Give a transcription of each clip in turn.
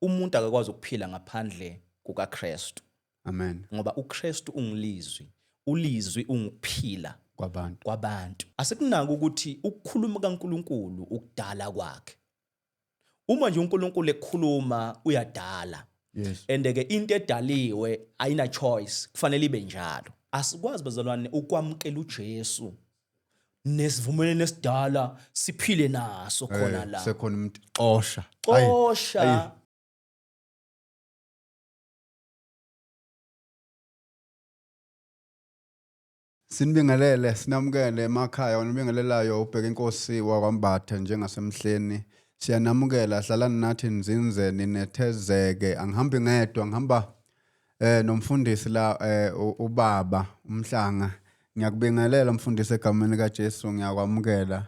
Umuntu akakwazi ukuphila ngaphandle kukaKristu. Amen. Ngoba uKristu ungilizwi, ulizwi ungukuphila kwabantu. Kwabantu. Asikunaki ukuthi ukukhuluma kaNkuluNkulu ukudala kwakhe. Uma nje uNkulunkulu ekhuluma uyadala. Yes. And ke into edaliwe ayina choice, kufanele ibe njalo. Asikwazi bazalwane ukwamukela uJesu nesivumelwano esidala siphile naso khona la. Sekhona umuntu xosha. Xosha. Sinibingelele sinamukele emakhaya onibingelelayo ubheka inkosi wakwaMbatha njengasemhleni siyanamukela hlalani nathi nzinze ninethezeke angihambi ngedwa ngihamba nomfundisi la ubaba uMhlanga ngiyakubingelela mfundisi egameni likaJesu ngiyakwamukela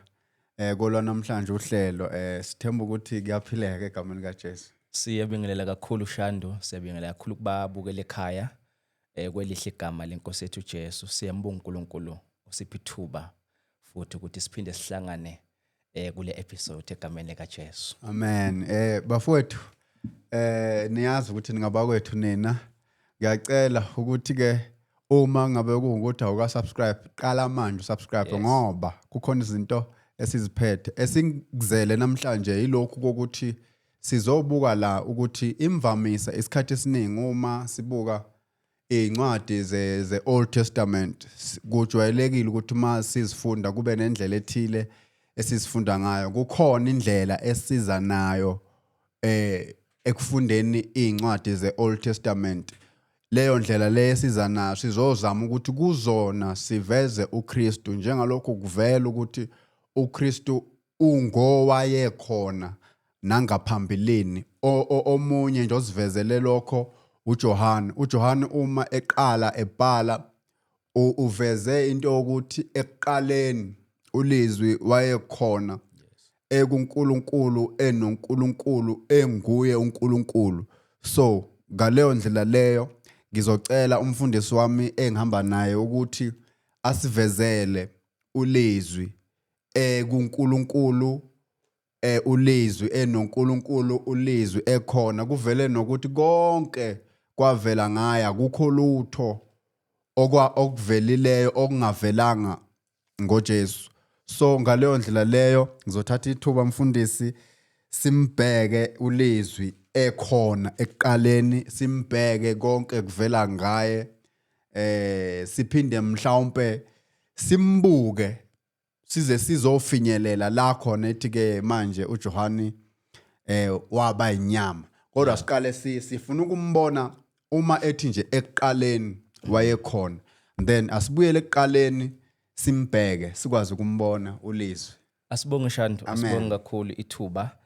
kolwa namhlanje uhlelo sithemba ukuthi kuyaphileka egameni likaJesu. Siyabingelela kakhulu Shandu, siyabingelela kakhulu kubabukela ekhaya. Kwelihle igama lenkosi yethu Jesu. Siyambonga uNkulunkulu osipha ithuba futhi ukuthi siphinde sihlangane kule episode egameni likaJesu. Amen. Bafowethu niyazi ukuthi ningabakwethu nina. Ngiyacela ukuthi ke uma ngabe kuwukuthi awuka subscribe qala manje usubscribe ngoba kukhona izinto esiziphethe esingizele namhlanje yilokhu kokuthi sizobuka la ukuthi imvamisa isikhathi esiningi uma sibuka iy'ncwadi ze-Old Testament kujwayelekile ukuthi uma sizifunda kube nendlela ethile esizifunda ngayo. Kukhona indlela esiza nayo ekufundeni iy'ncwadi ze-Old Testament. Leyo ndlela le esiza nayo sizozama ukuthi kuzona siveze uKristu njengalokhu kuvela ukuthi uKristu ungowayekhona nangaphambilini. Omunye nje osivezele lokho uJohane. UJohane uma eqala ebhala uveze into yokuthi ekuqaleni ulizwi wayekhona ekuNkulunkulu enoNkulunkulu enguye uNkulunkulu. So ngaleyo ndlela leyo ngizocela umfundisi wami engihamba naye ukuthi asivezele ulizwi kuNkulunkulu ulizwi enoNkulunkulu ulizwi ekhona kuvele nokuthi konke kwavela ngaye akukho lutho okuvelileyo okungavelanga ngoJesu. So ngaleyo ndlela leyo ngizothatha ithuba mfundisi simbheke ulizwi ekhona ekuqaleni simbheke konke kuvela ngaye siphinde mhlawumbe simbuke size sizofinyelela la khona ethi ke manje uJohani waba inyama kodwa siqale sifuna ukumbona uma ethi nje ekuqaleni wayekhona then asibuyele ekuqaleni simbheke sikwazi ukumbona ulizwi. Asibonge Shandu, asibonge kakhulu ithuba.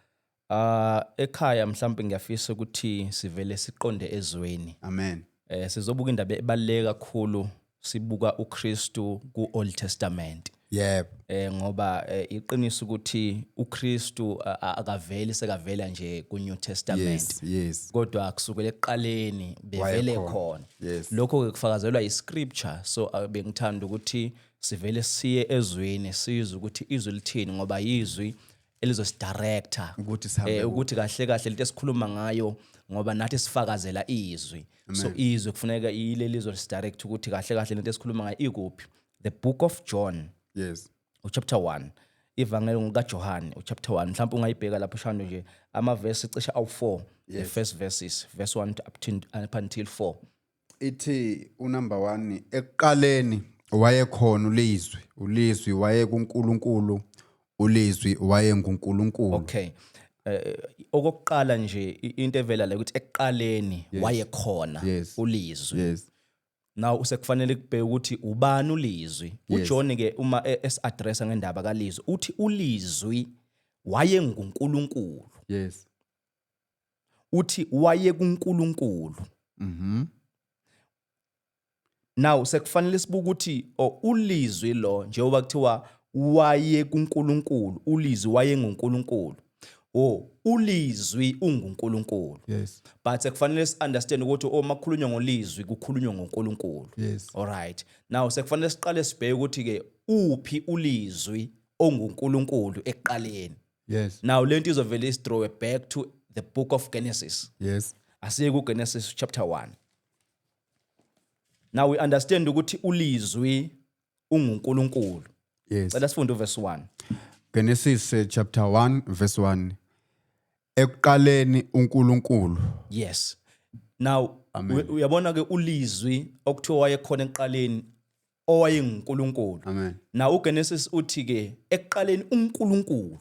Ekhaya mhlawumbe ngiyafisa ukuthi sivele siqonde ezweni. Amen. Sizobuka indaba ebaluleke kakhulu sibuka uKristu ku-Old Testament. Yebo. Ngoba iqiniso ukuthi uKristu akaveli sekavela nje ku-New Testament. Yes, yes. Kodwa kusukela ekuqaleni bevele khona. Yes. Lokho ke kufakazelwa yi-scripture. So bengithanda ukuthi sivele siye ezweni sizwe ukuthi izwi lithini ngoba izwi elizosidirector ukuthi sihambe ukuthi kahle kahle lento esikhuluma ngayo ngoba nathi sifakazela izwi. So izwi kufuneka ile lizosidirect ukuthi kahle kahle lento esikhuluma ngayo ikuphi. The book of John. Yes. Uchapter 1. Ivangeli ngokaJohane uchapter 1. Mhlawumbe ungayibheka lapho shando nje amavesi cishe awu4. The first verses, verse 1 up until 4. Ithi unumber 1 ekuqaleni wayekhona ulizwi, ulizwi waye kuNkulunkulu, ulizwi waye nguNkulunkulu. Okay. Okokuqala nje into evela la ukuthi ekuqaleni wayekhona ulizwi. Yes. Now usekufanele kubheke ukuthi ubani ulizwi. uJohn ke uma esi-addressa ngendaba kaLizwi uthi ulizwi wayenguNkulunkulu. Yes. Uthi waye kuNkulunkulu. Now sekufanele sibuke ukuthi ulizwi lo njengoba kuthiwa waye kuNkulunkulu, ulizwi wayenguNkulunkulu. Ulizwi unguNkulunkulu. Yes. But sekufanele si understand ukuthi uma kukhulunywa ngolizwi kukhulunywa ngoNkulunkulu. Yes. All right. Now sekufanele siqale sibheke ukuthi ke uphi ulizwi onguNkulunkulu ekuqaleni. Yes. Now lento izovele isidraw back to the book of Genesis. Asiye ku Genesis chapter 1. Now we understand ukuthi ulizwi unguNkulunkulu. Cela sifunde uverse 1. Genesis chapter 1 verse 1. Ekuqaleni uNkulunkulu. Yes. Now uyabona ke ulizwi okuthiwa wayekhona ekuqaleni owayenguNkulunkulu. Amen. Now uGenesis uthi ke ekuqaleni uNkulunkulu.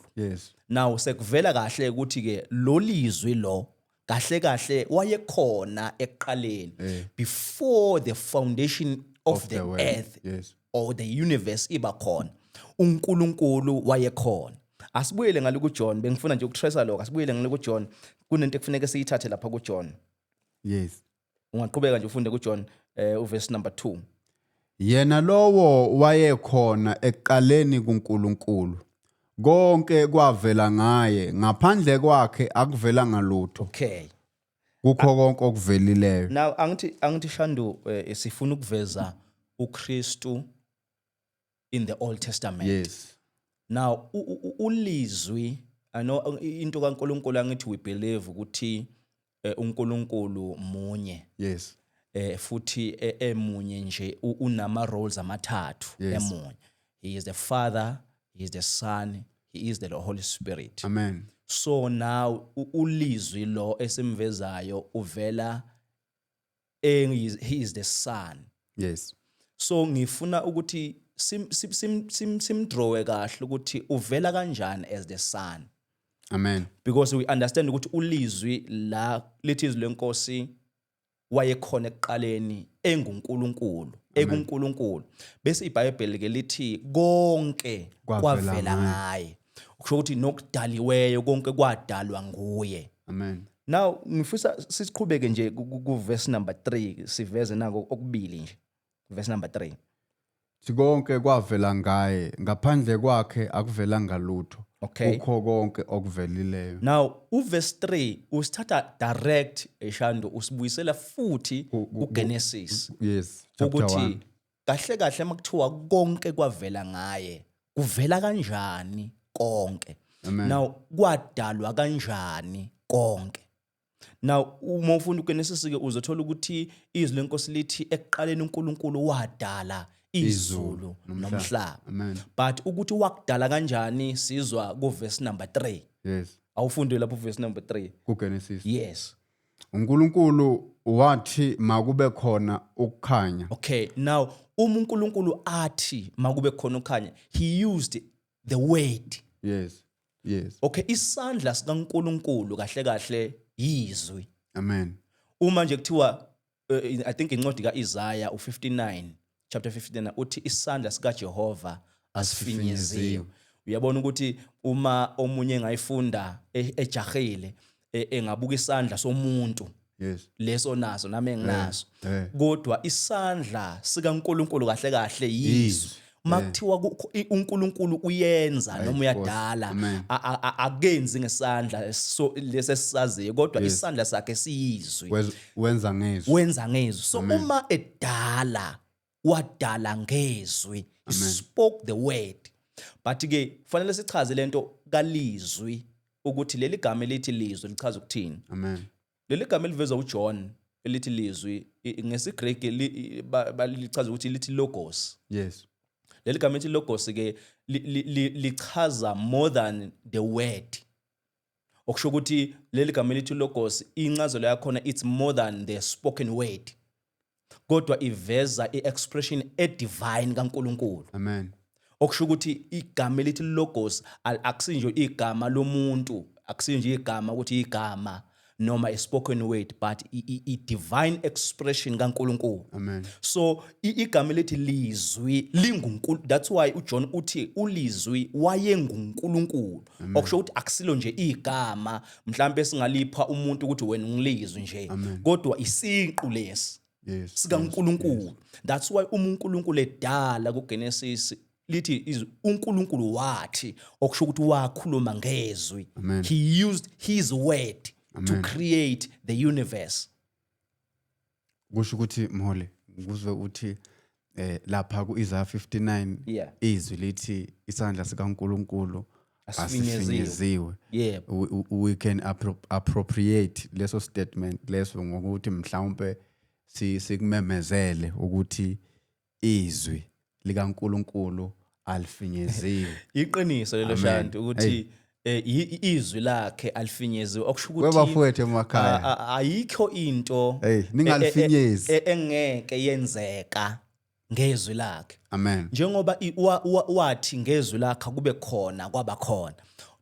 Now sekuvela kahle ukuthi ke lo lizwi lo kahle kahle wayekhona ekuqaleni before the foundation of the the world. earth or the universe iba khona, uNkulunkulu wayekhona. Asibuyele ngale kuJohn, bengifuna nje ukutrace lokho. Asibuyele ngale kuJohn, kunento ekufuneka siyithathe lapha kuJohn. Ungaqhubeka nje ufunde kuJohn uverse number 2. Yena lowo wayekhona ekuqaleni kuNkulunkulu. Konke kwavela ngaye, ngaphandle kwakhe akuvelanga lutho. Kukho konke okuvelileyo. Now angithi Shandu, sifuna ukuveza uKristu in the Old Testament. Now ulizwi, I know into kaNkulunkulu, angithi we believe ukuthi uNkulunkulu munye. Futhi emunye nje unama roles amathathu emunye. He is the Father, he is the Son, he is the Holy Spirit. Amen. So now ulizwi lo esimvezayo uvela he is the Son. So ngifuna ukuthi simdrawe kahle ukuthi uvela kanjani as the Son. Amen. Because we understand ukuthi ulizwi la lithi izwi lenkosi wayekhona ekuqaleni enguNkulunkulu, ekuNkulunkulu, bese iBhayibheli ke lithi konke kwavela kwavela ngaye. Ngaye, kusho ukuthi nokudaliweyo konke kwadalwa nguye. Amen. Now ngifisa siqhubeke nje ku verse number 3, siveze nako okubili nje, verse number 3. Thi konke kwavela ngaye, ngaphandle kwakhe akuvelanga lutho. Kukho konke okuvelileyo. Now uverse 3 usithatha direct eshando, usibuyisela futhi kuGenesis. Yes, chapter ukuthi 1. Kahle kahle makuthiwa konke kwavela ngaye, kuvela kanjani konke? Amen. Now kwadalwa kanjani konke? Now uma ufunda uGenesis ke uzothola ukuthi izwi lenkosi lithi ekuqaleni uNkulunkulu wadala izulu nomhlaba. Amen. But ukuthi wakudala kanjani sizwa ku verse number 3. Awufunde lapho verse number 3. KuGenesis. Yes. uNkulunkulu wathi makube khona ukukhanya. Okay, now uma uNkulunkulu athi makube khona ukukhanya, he used the word. Okay, isandla sikaNkulunkulu kahle kahle yizwi. Amen. Uma nje kuthiwa I think incwadi kaIsaiah u59, chapter 59, uthi isandla sikaJehova asifinyeziwe. Uyabona ukuthi uma omunye engayifunda ejahile, engabuka isandla somuntu leso naso nami enginaso, kodwa isandla sikaNkulunkulu kahle kahle yizwi. Yizwi. Makuthiwa uNkulunkulu uyenza noma Nkosi. uyadala, Amen. akenzi ngesandla so lesi esisaziyo, kodwa isandla sakhe siyizwi. Wenza ngezwi. Wenza ngezwi. So uma edala, wadala ngezwi. He spoke the word. But ke kufanele sichaze lento kalizwi ukuthi leli gama elithi lizwi lichaza ukuthini. Amen. Leli gama elivezwa uJohn elithi lizwi ngesiGreek lichaza ukuthi lithi logos. Leli gama elithi logos ke lichaza more than the word. Okusho ukuthi leli gama elithi logos, incazelo yakhona, it's more than the spoken word. Kodwa iveza i-expression e-divine kaNkulunkulu. Amen. Okusho ukuthi igama elithi logos akusinje igama lomuntu, akusinje igama ukuthi igama noma a spoken word, but i divine expression kaNkulunkulu. Amen. So igama elithi lizwi linguNkulunkulu. That's why uJohn uthi ulizwi wayenguNkulunkulu. Okusho ukuthi akusilo nje igama mhlambe singalipha umuntu ukuthi wena ungilizwi nje, kodwa isiqu lesi sikaNkulunkulu. That's why uma uNkulunkulu edala kuGenesis lithi uNkulunkulu wathi, okusho ukuthi wakhuluma ngezwi. Amen. He used his word to create the universe. Kusho ukuthi mholi, ngikuzwe uthi lapha kuIsaiah 59 izwi lithi isandla sikaNkulunkulu Asifinyeziwe. Asifinyeziwe. We can appropriate leso statement leso ngokuthi mhlawumbe sikumemezele ukuthi izwi likaNkuluNkulu alifinyeziwe. Iqiniso lelo, Amen. Shanti, ukuthi izwi lakhe alifinyeziwe, okusho ukuthi Webafowethu emakhaya. Ayikho into Hey, ningalifinyezi. Engeke yenzeka ngezwi lakhe. Amen. Njengoba wathi ngezwi lakhe kube khona, kwaba khona.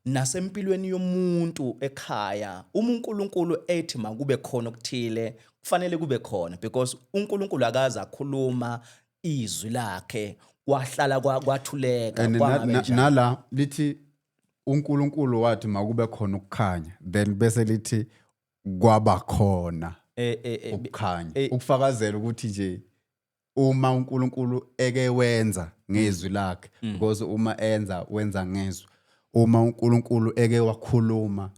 Nasempilweni yomuntu ekhaya, uma uNkulunkulu ethi makube khona okuthile, kufanele kube khona, because uNkulunkulu akaze akhuluma izwi lakhe kwahlala kwathuleka And kwangabe njalo. Nala lithi uNkulunkulu wathi makube khona ukukhanya, then bese lithi kwaba khona ukukhanya, ukufakazela ukuthi nje uma uNkulunkulu eke wenza ngezwi lakhe, because uma enza wenza ngezwi. Uma uNkulunkulu eke wakhuluma,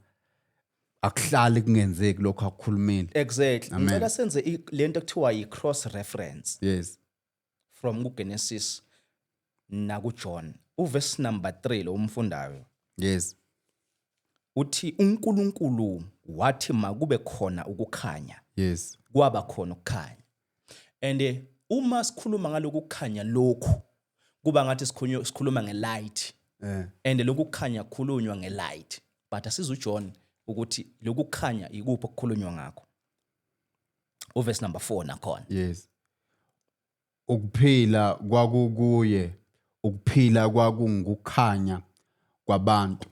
akuhlali kungenzeki lokho akukhulumile. Exactly. Amen. Ngicela senze lento ekuthiwa yi-cross reference from kuGenesis nakuJohn, uverse number 3 lo umfundayo. Uthi uNkulunkulu wathi makube khona ukukhanya, kwaba khona ukukhanya. And uma sikhuluma ngalokhu kukhanya, lokhu kuba ngathi sikhuluma ngelight, and lokhu kukhanya kukhulunywa ngelight, but asiza uJohn ukuthi lokhu kukhanya ikuphi okukhulunywa ngakho. Uverse number 4 nakhona. Yes, ukuphila kwakukuye, ukuphila kwakungukukhanya kwabantu.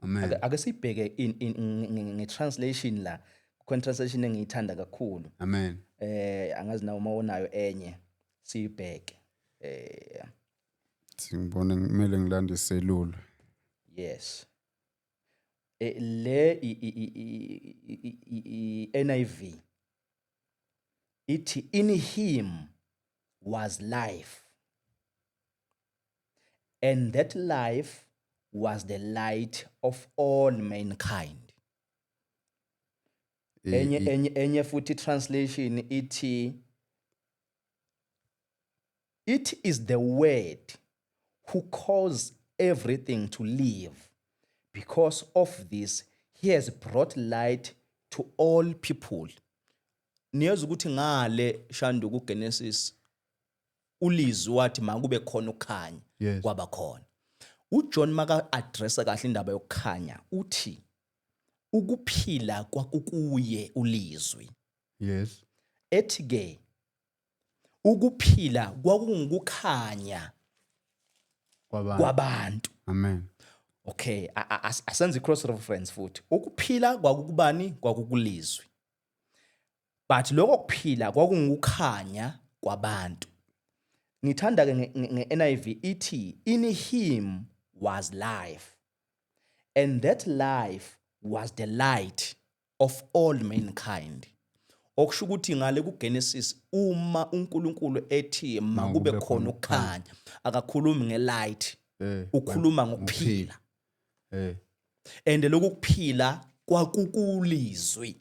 Amen. Ake sibheke in nge-translation la. Kukhona translation engiyithanda kakhulu. Amen. Angazi nawe uma unayo enye, siyibheke. Singibone kumele ngilande iselula. Yes. Le i NIV ithi, "In him was life, and that life was the light of all mankind." Enye enye futhi translation ithi, "It is the word who caused everything to live. Because of this, he has brought light to all people." Niyeza ukuthi ngale, Shandu, kuGenesis ulizwi wathi makube khona ukukhanya, kwaba khona. UJohn maka addressa kahle indaba yokukhanya, uthi ukuphila kwakukuye ulizwi. Ethi ke ukuphila kwakungukukhanya kwabantu. Kwabantu. Amen. Okay, asenze i-cross reference futhi. Ukuphila kwakukubani? Kwakukulizwi, but lokho kuphila kwakungukukhanya kwabantu. Ngithanda ke nge-NIV, ithi, "In him was life, and that life was the light of all mankind." Okusho ukuthi ngale kuGenesis, uma uNkulunkulu ethi makube khona ukukhanya, akakhulumi ngelight, ukhuluma ngokuphila. And lokhu kuphila kwakukulizwi.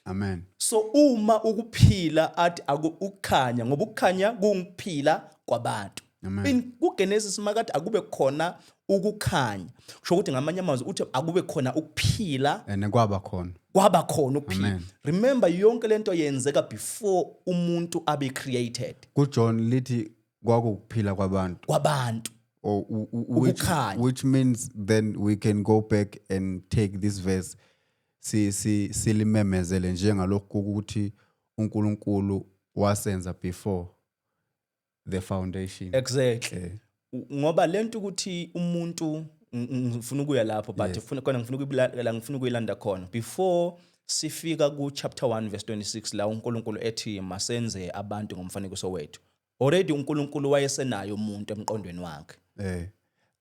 Amen. So uma ukuphila athi ukukhanya, ngoba ukukhanya kungukuphila kwabantu. Amen. In kuGenesis makathi akube khona ukukhanya, kusho ukuthi ngamanye amazwi uthi akube khona ukuphila. And kwaba khona. Kwaba khona ukuphila. Amen. Remember, yonke lento yenzeka before umuntu abe created. KuJohn lithi kwakukuphila kwabantu. Kwabantu. Or which, Ukukhanya. which means then we can go back and take this verse, si si silimemezele njengalokhu ukuthi uNkulunkulu wasenza before the foundation. Exactly. Ngoba lento ukuthi umuntu ngifuna ukuya lapho, but ngifuna khona, ngifuna ukuyila, ngifuna ukuyilanda khona before sifika ku chapter 1 verse 26, la uNkulunkulu ethi masenze abantu ngomfanekiso wethu. Already uNkulunkulu wayesenayo umuntu emqondweni wakhe.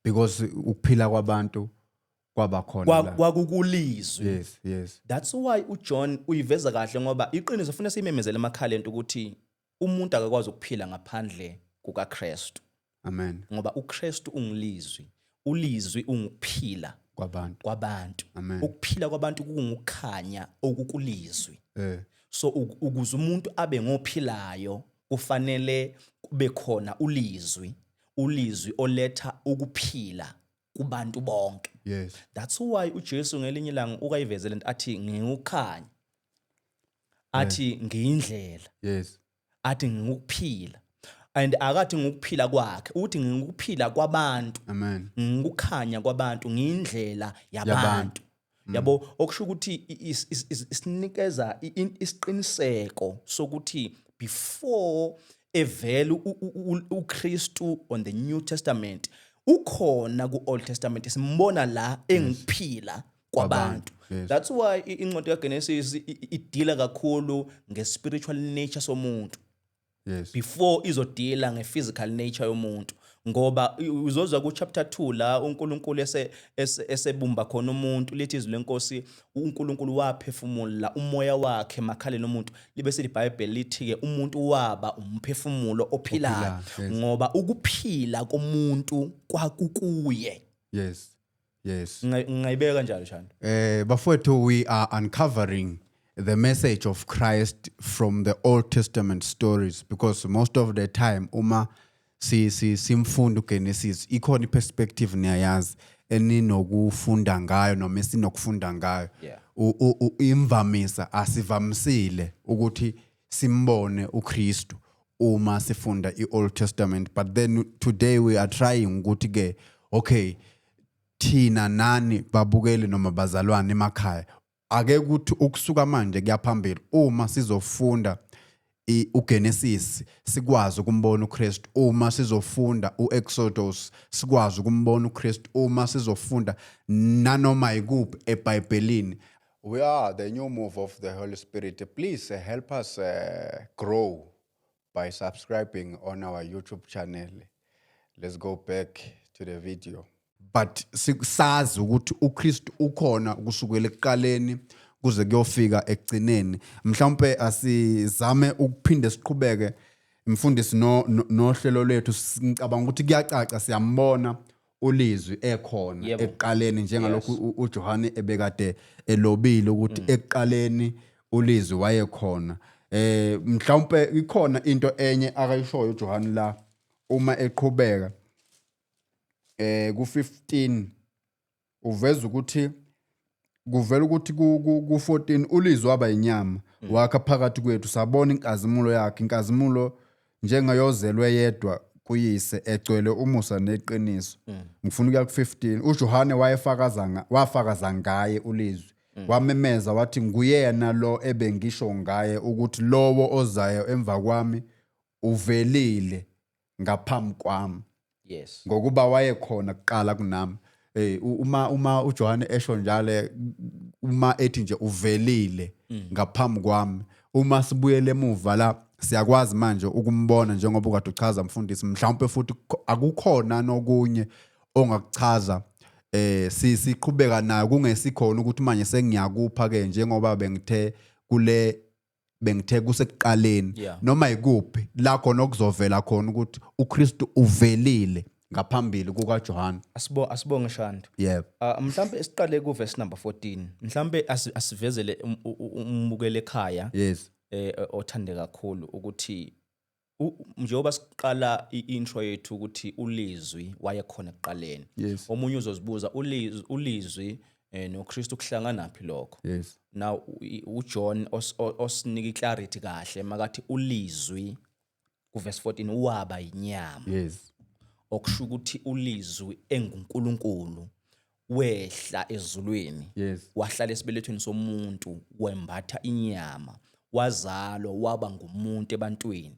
Because ukuphila kwabantu kwaba khona la. Kwakukulizwi. Yes. That's why uJohn uyiveza kahle, ngoba iqiniso ufuna siyimemezele emakhaleni ukuthi umuntu akakwazi ukuphila ngaphandle kukaKristu. Amen. Ngoba uKristu ungilizwi, ulizwi ungukuphila kwabantu. Kwabantu. Amen. Ukuphila kwabantu kungukukhanya okukulizwi. So ukuze umuntu abe ngophilayo, kufanele kube khona ulizwi. Ulizwi oletha ukuphila kubantu bonke. That's why uJesu ngelinye ilanga ukayivezele lento, athi ngingukhanya, athi ngiyindlela, athi ngingukuphila, and akathi ngukuphila kwakhe, uthi ngingukuphila kwabantu. Amen. Ngikukhanya kwabantu, ngiyindlela yabantu, yabo. Okusho ukuthi isinikeza isiqiniseko sokuthi before evela uKristu on the New Testament, ukhona ku-Old Testament, simbona la engiphila kwabantu. That's why incwadi kaGenesis idila kakhulu nge-spiritual nature somuntu before izodila nge-physical nature yomuntu, ngoba uzozwa ku-chapter 2 la uNkulunkulu esebumba khona umuntu, lithi izwi lenkosi uNkulunkulu waphefumula umoya wakhe emakhaleni omuntu, libe seliBhayibheli lithi-ke umuntu waba umphefumulo ophilayo. Ophilayo, yes. Ngoba ukuphila komuntu kwakukuye. Ngingayibeka kanjalo, Shanda. Bafowethu, we are uncovering the message of Christ from the Old Testament stories, because most of the time uma si si simfunda uGenesis, ikhona iperspective, niyayazi, eninokufunda ngayo noma esinokufunda ngayo. Imvamisa asivamisile ukuthi simbone uKristu uma sifunda iOld Testament, but then today we are trying ukuthi ke, okay, thina nani babukeli noma bazalwane emakhaya, ake kuthi ukusuka manje kuyaphambili uma sizofunda uGenesis sikwazi ukumbona uKristu, uma sizofunda uExodus sikwazi ukumbona uKristu, uma sizofunda nanoma ikuphi eBhayibhelini. We are the new move of the Holy Spirit. Please help us grow by subscribing on our YouTube channel. Let's go back to the video. But sazi ukuthi uKristu ukhona kusukela ekuqaleni kuze kuyofika ekugcineni. Mhlawumbe asizame ukuphinde siqhubeke, mfundisi, no nohlelo lwethu. Ngicabanga ukuthi kuyacaca, siyambona ulizwi ekhona ekuqaleni, njengalokhu uJohane ebekade elobile ukuthi ekuqaleni ulizwi wayekhona. Mhlawumbe ikhona into enye akayishoyo uJohane la uma eqhubeka ku15, uveza ukuthi kuvela ukuthi ku 14 ulizwi waba inyama, wakha phakathi kwethu, sabona inkazimulo yakhe, inkazimulo njengayozelwe yedwa kuyise, egcwele umusa neqiniso. Ngifuna ukuya ku-15. UJohane wayefakaza wafakaza ngaye ulizwi, wamemeza wathi, "Nguyena lo ebengisho ngaye ukuthi lowo ozayo emva kwami uvelile ngaphambi kwami, ngokuba wayekhona kuqala kunami." Uma uJohane esho njalo, uma ethi nje uvelile ngaphambi kwami, uma sibuyele emuva la siyakwazi manje ukumbona njengoba ukade uchaza, mfundisi. Mhlawumbe futhi akukhona nokunye ongakuchaza siqhubeka nayo, kungesikhona ukuthi manje sengiyakupha ke njengoba bengithe kule bengithe kusekuqaleni, noma ikuphi la khona okuzovela khona ukuthi uKristu uvelile ngaphambili kukaJohane? Asibonge, Shandu. Yebo. Mhlambe siqale ku verse number 14. Mhlambe asivezele umbukele ekhaya othande kakhulu ukuthi njengoba siqala i-intro yethu ukuthi ulizwi wayekhona ekuqaleni. Omunye uzozibuza, ulizwi noKristu kuhlangana phi lokho? Now uJohn osinika iclarity kahle makathi ulizwi kuverse 14 waba inyama. Okusho ukuthi ulizwi enguNkulunkulu wehla ezulwini, wahlala esibelethweni somuntu, wembatha inyama, wazalwa, waba ngumuntu ebantwini.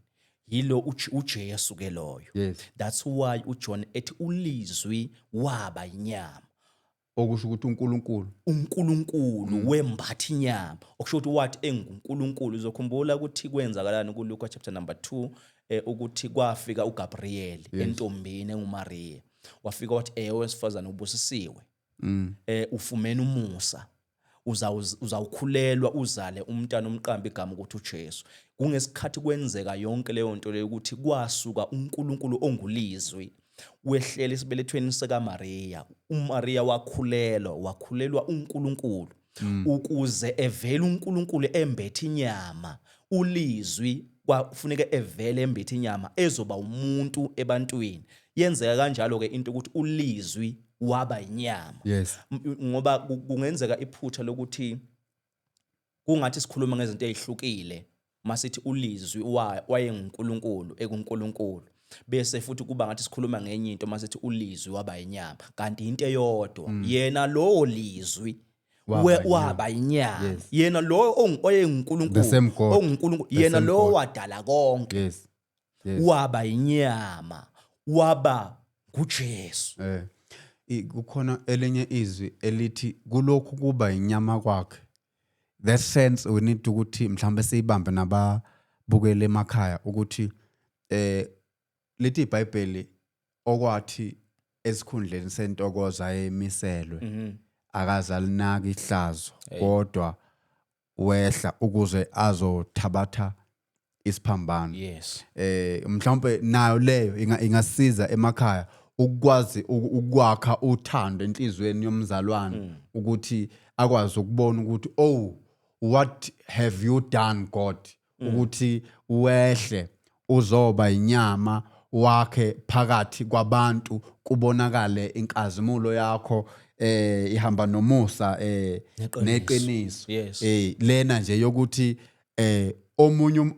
Yilo uJesu ke loyo. That's why uJohn ethi ulizwi waba inyama. Okusho ukuthi uNkulunkulu. UNkulunkulu wembatha inyama, okusho ukuthi wathi enguNkulunkulu. Uzokhumbula ukuthi kwenzakalani kuLuka chapter number 2, ukuthi kwafika uGabriel entombini enguMaria, wafika wathi, "Owesifazane ubusisiwe, ufumene umusa, uzawukhulelwa uzale umntana, umqambi igama ukuthi uJesu." Kungesikhathi kwenzeka yonke leyo nto leyo ukuthi kwasuka uNkulunkulu ongulizwi wehlela esibelethweni sikaMaria, uMaria wakhulelwa, wakhulelwa uNkulunkulu, ukuze evele uNkulunkulu embethe inyama. Ulizwi kwafuneka evele embethe inyama, ezoba umuntu ebantwini. Yenzeka kanjalo ke into ukuthi ulizwi waba inyama. Ngoba kungenzeka iphutha lokuthi kungathi sikhuluma ngezinto ezihlukile masithi ulizwi wayenguNkulunkulu ekuNkulunkulu, bese futhi kuba ngathi sikhuluma ngenye into masithi ulizwi waba inyama, kanti into eyodwa. Yena lowo lizwi Waba inyama. Waba inyama. Yena lowo oyenguNkulunkulu, The same God. onguNkulunkulu, The yena same lowo God. wadala konke, waba inyama, waba nguJesu. Kukhona elinye izwi elithi kulokhu kuba inyama kwakhe. That sense we need ukuthi mhlawumbe siyibambe nababukele emakhaya ukuthi lithi iBhayibheli okwathi esikhundleni sentokozo ayemiselwe akazalinaka ihlazo, kodwa wehla ukuze azothabatha isiphambano. Mhlawumbe nayo leyo ingasiza emakhaya ukwazi ukwakha uthando enhlizweni yomzalwane, ukuthi akwazi ukubona ukuthi, "Oh, what have you done, God, ukuthi wehle uzoba inyama wakhe phakathi kwabantu, kubonakale inkazimulo yakho ihamba nomusa Neqiniso. neqiniso." Lena nje yokuthi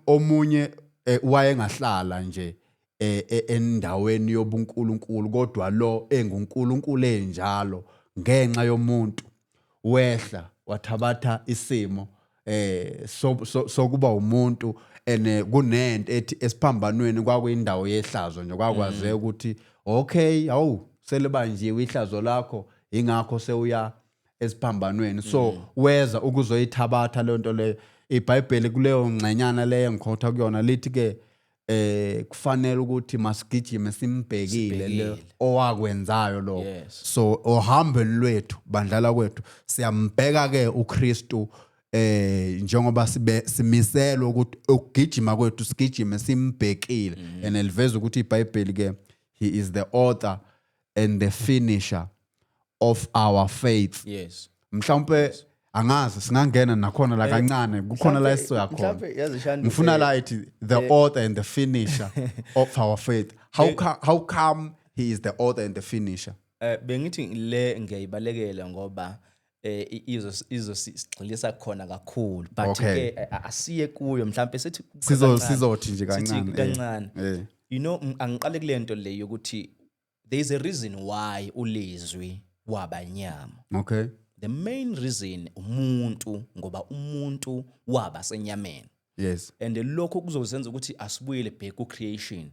omunye wayengahlala nje endaweni yobuNkulunkulu, kodwa lo enguNkulunkulu enjalo, ngenxa yomuntu wehla wathabatha isimo sokuba umuntu. Ene kunento ethi esiphambanweni kwakuyindawo yehlazo nje, kwakwazeka ukuthi okay, awu, selibanjiwe ihlazo lakho, ingakho sewuya esiphambanweni. So weza ukuzoyithabatha leyo nto leyo. IBhayibheli kuleyo ngxenyana leyo engikhotha kuyona lithi ke kufanele ukuthi masigijime simbhekile le Sibhekile. owakwenzayo lokho. So ohambweni lwethu, bandlala kwethu, siyambheka ke uKristu, njengoba sibe simiselwe ukuthi ukugijima kwethu sigijime simbhekile. And eliveza ukuthi iBhayibheli ke, he is the author and the finisher of our faith. Mhlawumbe angazi singangena nakhona la kancane, kukhona la esizoya khona. Mhlawumbe yazi, Shandu, Ngifuna la ithi the author and the finisher of our faith. How come he is the author and the finisher? Bengithi le ngiyayibalekela ngoba izosigxilisa khona kakhulu, but ke asiye kuyo, mhlawumbe sithi kancane. Sizothi nje Sithi kancane, kancane. Angiqale kule nto le yokuthi there is a reason why ulizwi waba inyama. The main reason umuntu, ngoba umuntu waba senyameni. And lokho kuzosenza ukuthi asibuyele back ku creation.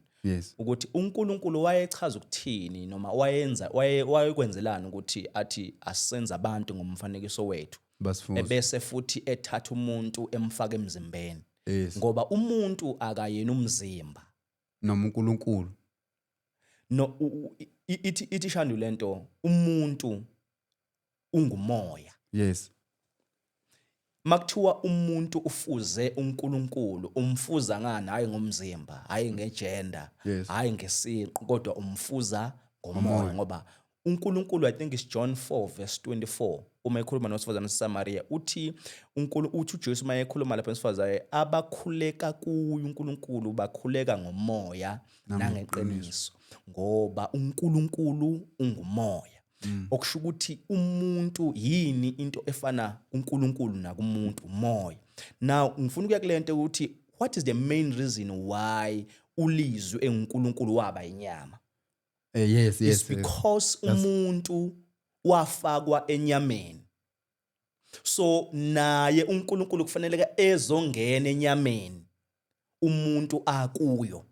Ukuthi uNkulunkulu wayechaza ukuthini noma wayenza wayekwenzelani ukuthi athi asenza abantu ngomfanekiso wethu. Basifunza. Ebese futhi ethatha umuntu emfaka emzimbeni. Ngoba umuntu akayena umzimba. Noma uNkulunkulu. No, ithi Shandu lento, umuntu ungumoya. Makuthiwa umuntu ufuze uNkulunkulu, umfuza ngani? Hayi ngomzimba, hayi ngegender, hayi ngesiqu, kodwa umfuza ngomoya, Ngomoya. ngoba uNkulunkulu, I think it's John 4 verse 24, uma ekhuluma nowesifazane waseSamaria, uthi uthi uJesu uma ekhuluma lapha esifazane, abakhuleka kuye uNkulunkulu bakhuleka ngomoya nangeqiniso, ngoba uNkulunkulu ungumoya. Okusho ukuthi umuntu yini into efana uNkulunkulu nakumuntu? Umoya. Now ngifuna ukuya kule nto ukuthi what is the main reason why ulizwi enguNkulunkulu waba inyama? Yes, It's because umuntu wafakwa enyameni. So naye uNkulunkulu kufanele ezongena enyameni umuntu akuyo.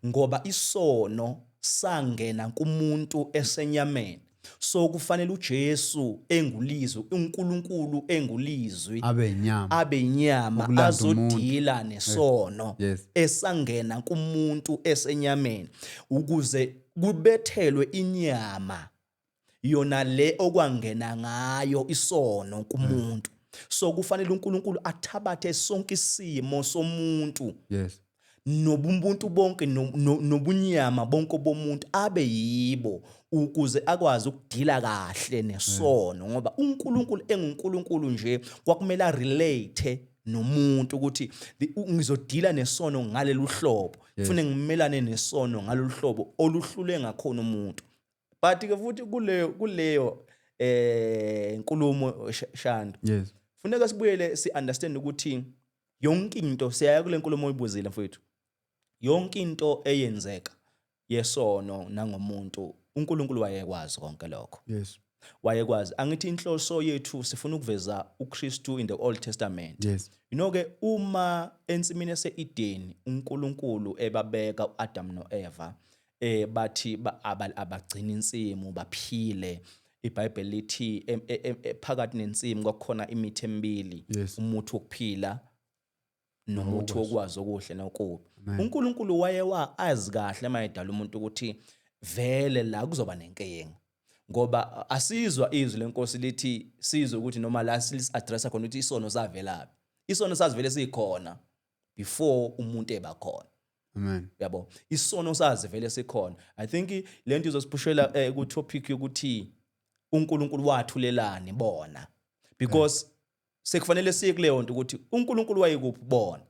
Ngoba isono sangena kumuntu esenyameni. So kufanele uJesu engulizwi, uNkulunkulu engulizwi, abe inyama, abe inyama, ukulanda azodila umuntu. Nesono esangena kumuntu esenyameni, ukuze kubethelwe inyama yona le okwangena ngayo isono kumuntu. So kufanele uNkulunkulu athabathe sonke isimo somuntu nobuntu bonke nobunyama bonke bomuntu, abe yibo, ukuze akwazi ukudila kahle nesono, ngoba uNkulunkulu enguNkulunkulu nje kwakumele arelate. nomuntu ukuthi ngizodila nesono ngalelu hlobo, kufanele ngimelane nesono ngalolu hlobo oluhlule ngakhona umuntu. But ke futhi kuleyo nkulumo, Shandu, funeka sibuyele si understand ukuthi yonke into, siyaya kule nkulumo oyibuzile mfowethu, yonke into eyenzeka yesono nangomuntu, uNkulunkulu wayekwazi konke lokho. Wayekwazi. Angithi inhloso yethu sifuna ukuveza uKristu in the Old Testament. You know ke, uma ensimini yase-Eden uNkulunkulu ebabeka uAdam noEva, bathi abagcina insimu baphile, iBhayibheli lithi phakathi nensimu kwakukhona imithi emibili, umuthi wokuphila nomuthi wokwazi okuhle nokubi. UNkulunkulu wayewa azi kahle mayedala umuntu ukuthi vele la kuzoba nenkinga, ngoba asizwa izwi lenkosi lithi, sizwe ukuthi noma la silis-addressa khona ukuthi isono savelaphi. Isono sazivele sikhona before umuntu eba khona. Amen. Yabo, isono sazi vele sikhona. I think lento izosiphushela ku topic yokuthi uNkulunkulu wathulelani bona, because sekufanele siye kuleyo nto ukuthi uNkulunkulu wayekuphi bona.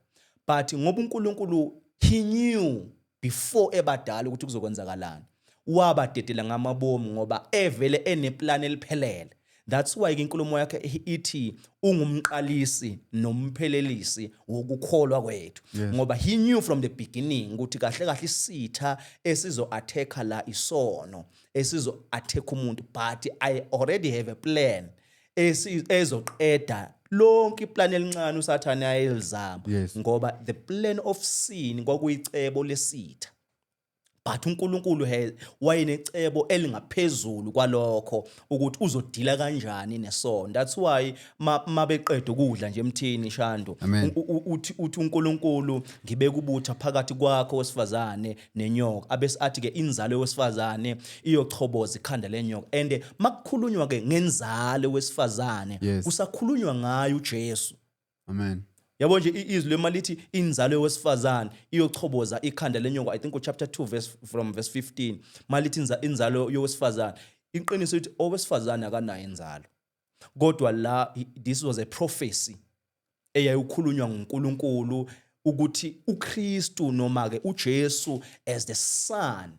But ngoba uNkulunkulu, he knew before ebadala ukuthi kuzokwenzakalani, wabadedela ngamabomu ngoba evele eneplan eliphelele. That's why ke inkulumo yakhe ithi ungumqalisi nomphelelisi wokukholwa kwethu, ngoba he knew from the beginning ukuthi kahle kahle isitha esizo attacka la isono esizo attack umuntu, but I already have a plan ezoqeda lonke iplan elincane uSathane ayelizama. Ngoba the plan of sin kwakuyicebo lesitha, but uNkulunkulu wayenecebo elingaphezulu kwalokho ukuthi uzodila kanjani nesono. That's why mabeqeda ukudla nje emthini, Shandu, Amen. uthi uNkulunkulu, "Ngibeka ubutha phakathi kwakho wesifazane nenyoka." Abese athi ke inzalo wesifazane iyochoboza ikhanda lenyoka. And makukhulunywa ke ngenzalo wesifazane, kusakhulunywa ngayo uJesu. Amen. Yabo nje, izwi lemali lithi inzalo yowesifazane iyochoboza ikhanda lenyoka. I think uchapter 2 verse from verse 15, malithi inzalo yowesifazane, iqiniso lithi owesifazane akanayo inzalo, kodwa la this was a prophecy eyayikhulunywa nguNkulunkulu ukuthi uKristu noma ke uJesu as the son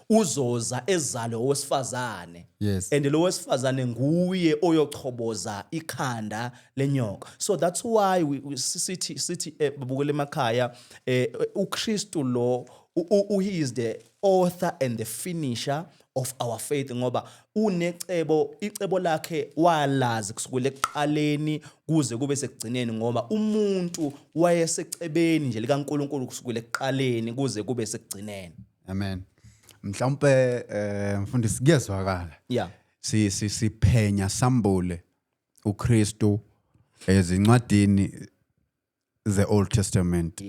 uzoza ezalwe owesifazane, and lo wesifazane nguye oyochoboza ikhanda lenyoka. So that's why sithi babukele emakhaya, uKristu lo he is the author and the finisher of our faith, ngoba unecebo, icebo lakhe walazi kusukela ekuqaleni kuze kube sekugcineni, ngoba umuntu wayesecebeni nje likaNkulunkulu kusukela ekuqaleni kuze kube sekugcineni. Amen. Mhlawumbe mfundisi, kuyezwakala. Si siphenya sambule uKristu ezincwadini ze Old Testament.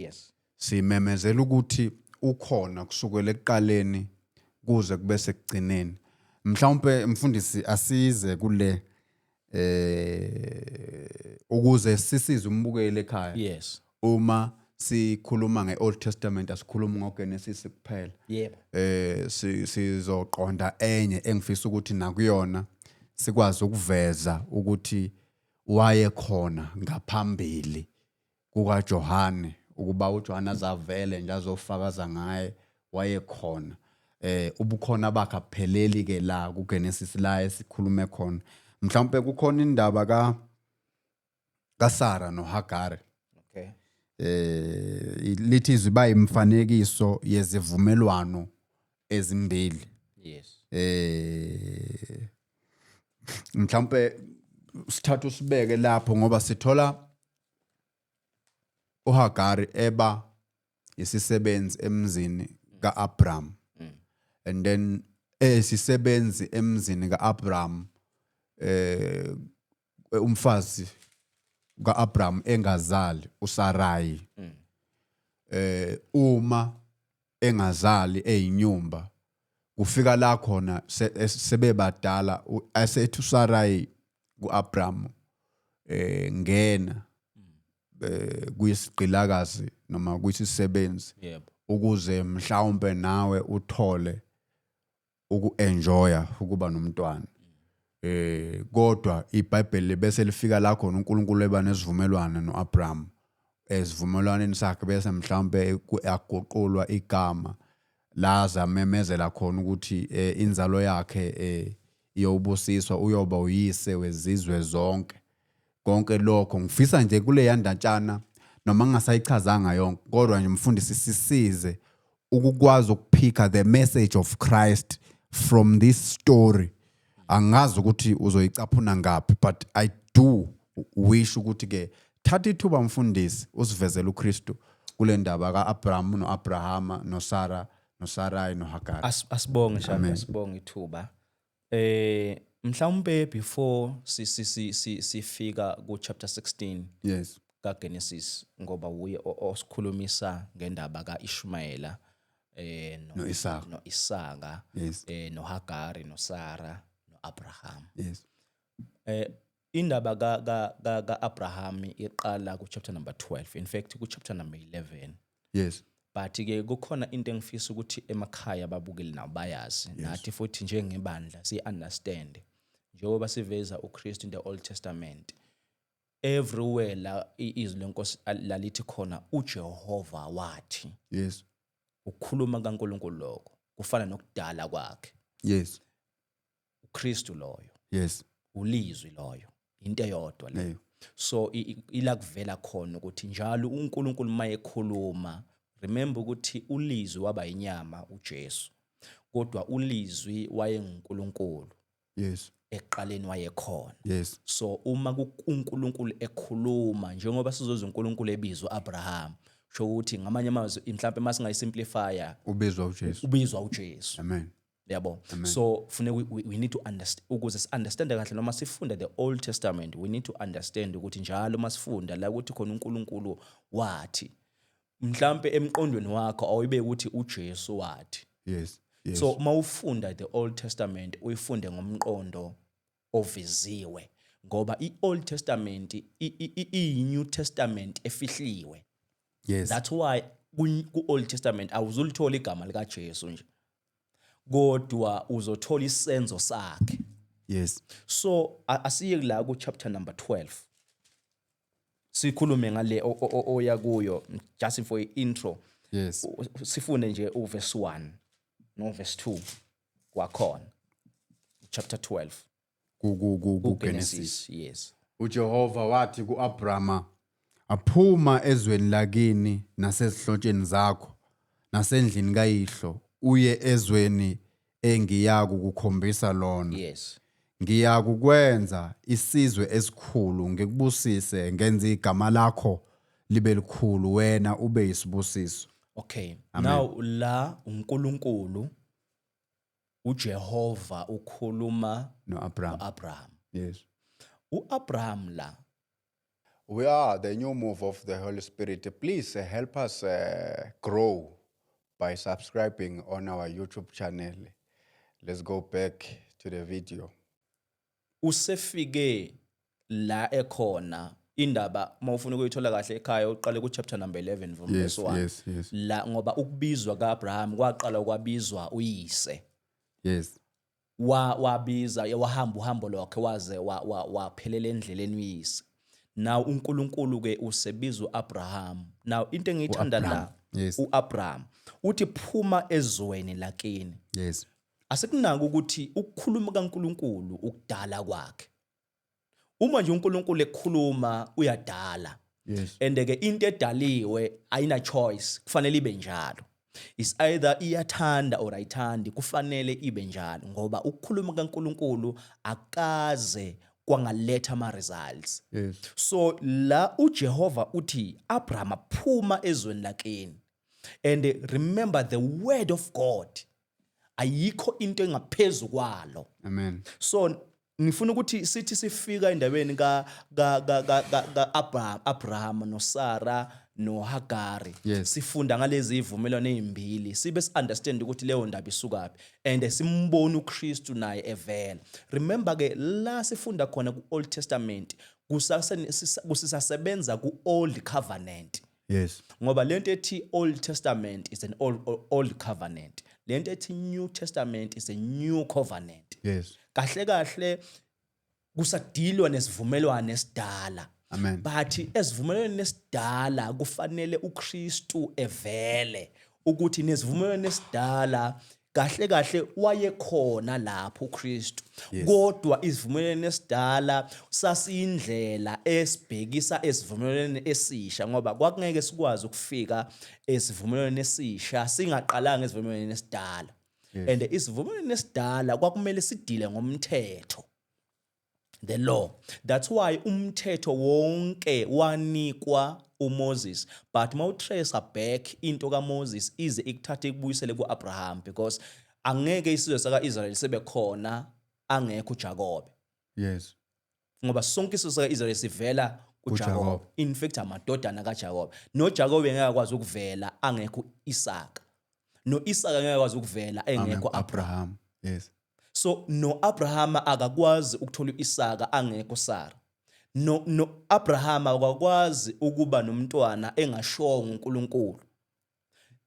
Simemezela ukuthi ukhona kusukela ekuqaleni kuze kube sekugcineni. Mhlawumbe mfundisi, asize kule ukuze sisize umbukeli ekhaya. Uma sikhuluma nge-Old Testament, asikhulumi ngoGenesis kuphela. Sizoqonda enye engifisa ukuthi nakuyona sikwazi ukuveza ukuthi wayekhona ngaphambili kukaJohane, ukuba uJohane azavele nje azofakaza ngaye, wayekhona. Ubukhona bakhe apheleli ke la kuGenesis la esikhulume khona. Mhlawumbe kukhona indaba kaSara noHagari. Lithi izwi bayimfanekiso yezivumelwano ezimbili. Mhlawumbe sithatha usibeke lapho, ngoba sithola uHagari eba isisebenzi emzini kaAbraham, and then esisebenzi emzini kaAbraham, umfazi kaAbraham engazali, uSarai, uma engazali eyinyumba, kufika la khona sebebadala, asethi uSarai kuAbraham, "Ngena kuyisigqilakazi noma kuyisisebenzi ukuze mhlawumbe nawe uthole uku-enjoya ukuba nomntwana." Kodwa iBhayibheli bese lifika la khona uNkulunkulu eba nesivumelwano noAbraham, esivumelwaneni sakhe bese mhlawumbe aguqulwa igama, laza amemezela khona ukuthi inzalo yakhe iyobusiswa, uyoba uyise wezizwe zonke. Konke lokho ngifisa nje kule yandatshana, noma ngingasayichazanga yonke, kodwa nje mfundisi, sisize ukukwazi ukuphika the message of Christ from this story. Angazi ukuthi uzoyicaphuna ngaphi, but I do wish ukuthi ke thatha ithuba, mfundisi, usivezele uKristu kule ndaba kaAbraham noAbrahama noSara noSarai noHagari. Asibonge Shaka, asibonge ithuba. Mhlawumbe before sifika ku chapter 16 kaGenesis, ngoba uye osikhulumisa ngendaba kaIshmayela no-Isaka. No-Isaka, noHagari, noSara, noAbraham. Indaba ka ka ka kaAbraham iqala ku chapter number 12, in fact ku chapter number 11. But ke kukhona into engifisa ukuthi emakhaya babukeli nabo bayazi, nathi futhi njengebandla si understand, njengoba siveza uKristu in the Old Testament, everywhere la izwi lenkosi lalithi khona uJehova wathi, ukukhuluma kaNkulunkulu lokho kufana nokudala kwakhe. uKristu loyo, ulizwi loyo, into eyodwa le. So ila kuvela khona ukuthi njalo uNkulunkulu mayekhuluma, remember ukuthi ulizwi waba inyama uJesu, kodwa ulizwi wayenguNkulunkulu. Ekuqaleni wayekhona. So uma uNkulunkulu ekhuluma, njengoba sizozwa uNkulunkulu ebizwa Abraham, sho ukuthi ngamanye amazwi mhlawumbe masingayisimplifya, ubizwa uJesu. Ubizwa uJesu. Amen. Yabo, so funeka we need to understand, ukuze si-understande kahle noma sifunde the Old Testament, we need to understand ukuthi njalo masifunda la ukuthi khona uNkulunkulu wathi, mhlambe emqondweni wakho awuyibe ukuthi uJesu wathi. So uma ufunda the Old Testament, uyifunde ngomqondo oveziwe, ngoba i-Old Testament iyi-New Testament efihliwe. That's why ku-Old Testament awuzulithola igama likaJesu nje, kodwa uzothola isenzo sakhe. So asiye la ku chapter number 12, sikhulume ngale oya kuyo just for intro. Sifunde nje uverse 1 no verse 2 wakhona, chapter 12. Ku Genesis. Genesis, yes. uJehova wathi kuAbrama, aphuma ezweni lakini nasezihlotsheni zakho nasendlini kayihlo, uye ezweni engiyakukukhombisa lona. Ngiyakukwenza isizwe esikhulu, ngikubusise, ngenze igama lakho libe likhulu, wena ube yisibusiso. Okay, now la uNkulunkulu uJehova ukhuluma noAbraham. noAbraham. uAbraham la We are the new move of the Holy Spirit. Please help us grow by subscribing on our YouTube channel. Let's go back to the video. Usefike la ekhona indaba, mawufuna ukuyithola kahle ekhaya, uqale ku chapter number 11 from verse 1. La ngoba ukubizwa kaAbraham kwaqala kwabizwa uyise. Wabiza, wahamba uhambo lwakhe waze waphelela endleleni uyise. Now uNkulunkulu ke usebiza uAbraham. Now into engiyithanda la, U-Abraham, yes. uAbraham uthi phuma ezweni lakini. Asikunaki ukuthi ukukhuluma kaNkulunkulu ukudala kwakhe. Uma nje uNkulunkulu ekhuluma, uyadala. And ke into edaliwe ayina choice, kufanele ibe njalo. Is either iyathanda or ayithandi, kufanele ibe njalo, ngoba ukukhuluma kaNkulunkulu akaze kwangaletha ama results. So la uJehova uthi, Abraham, phuma ezweni lakini. And remember, the word of God, ayikho into engaphezulu kwalo. Amen. So ngifuna ukuthi sithi sifika endaweni ka Abraham noSara noHagari, sifunda ngalezi ivumelwano ezimbili, sibe si understand ukuthi leyo ndaba isukaphi and simbona uKristu naye evela. Remember ke, la sifunda khona ku Old Testament kusisasebenza ku Old Covenant. Ngoba lento ethi Old Testament is an old covenant, lento ethi New Testament is a new covenant. Kahle kahle. Kusadilwa nesivumelwano esidala. Amen. But esivumelwaneni esidala kufanele uKristu evele ukuthi nesivumelwano esidala kahle kahle wayekhona lapho uKristu, kodwa isivumelwano esidala sasiyindlela esibhekisa esivumelwaneni esisha, ngoba kwakungeke sikwazi ukufika esivumelwaneni esisha singaqalanga esivumelwaneni esidala. And isivumelwano esidala kwakumele sidile ngomthetho, the law. That's why umthetho wonke wanikwa uMoses, but mawutrace back into kaMoses ize ikuthathe ikubuyisele kuAbraham, because angeke isizwe saka-Israel sibe khona angekho uJakobe, ngoba sonke isizwe saka-Israel sivela kuJakobe. KuJakobe. In fact, amadodana kaJakobe. NoJakobe ngeke akwazi ukuvela angekho uIsaka, noIsaka ngeke akwazi ukuvela engekho Abraham. Abraham. Yes. So noAbraham akakwazi ukuthola uIsaka angekho Sara. No Abraham akakwazi ukuba nomntwana engashongo uNkulunkulu.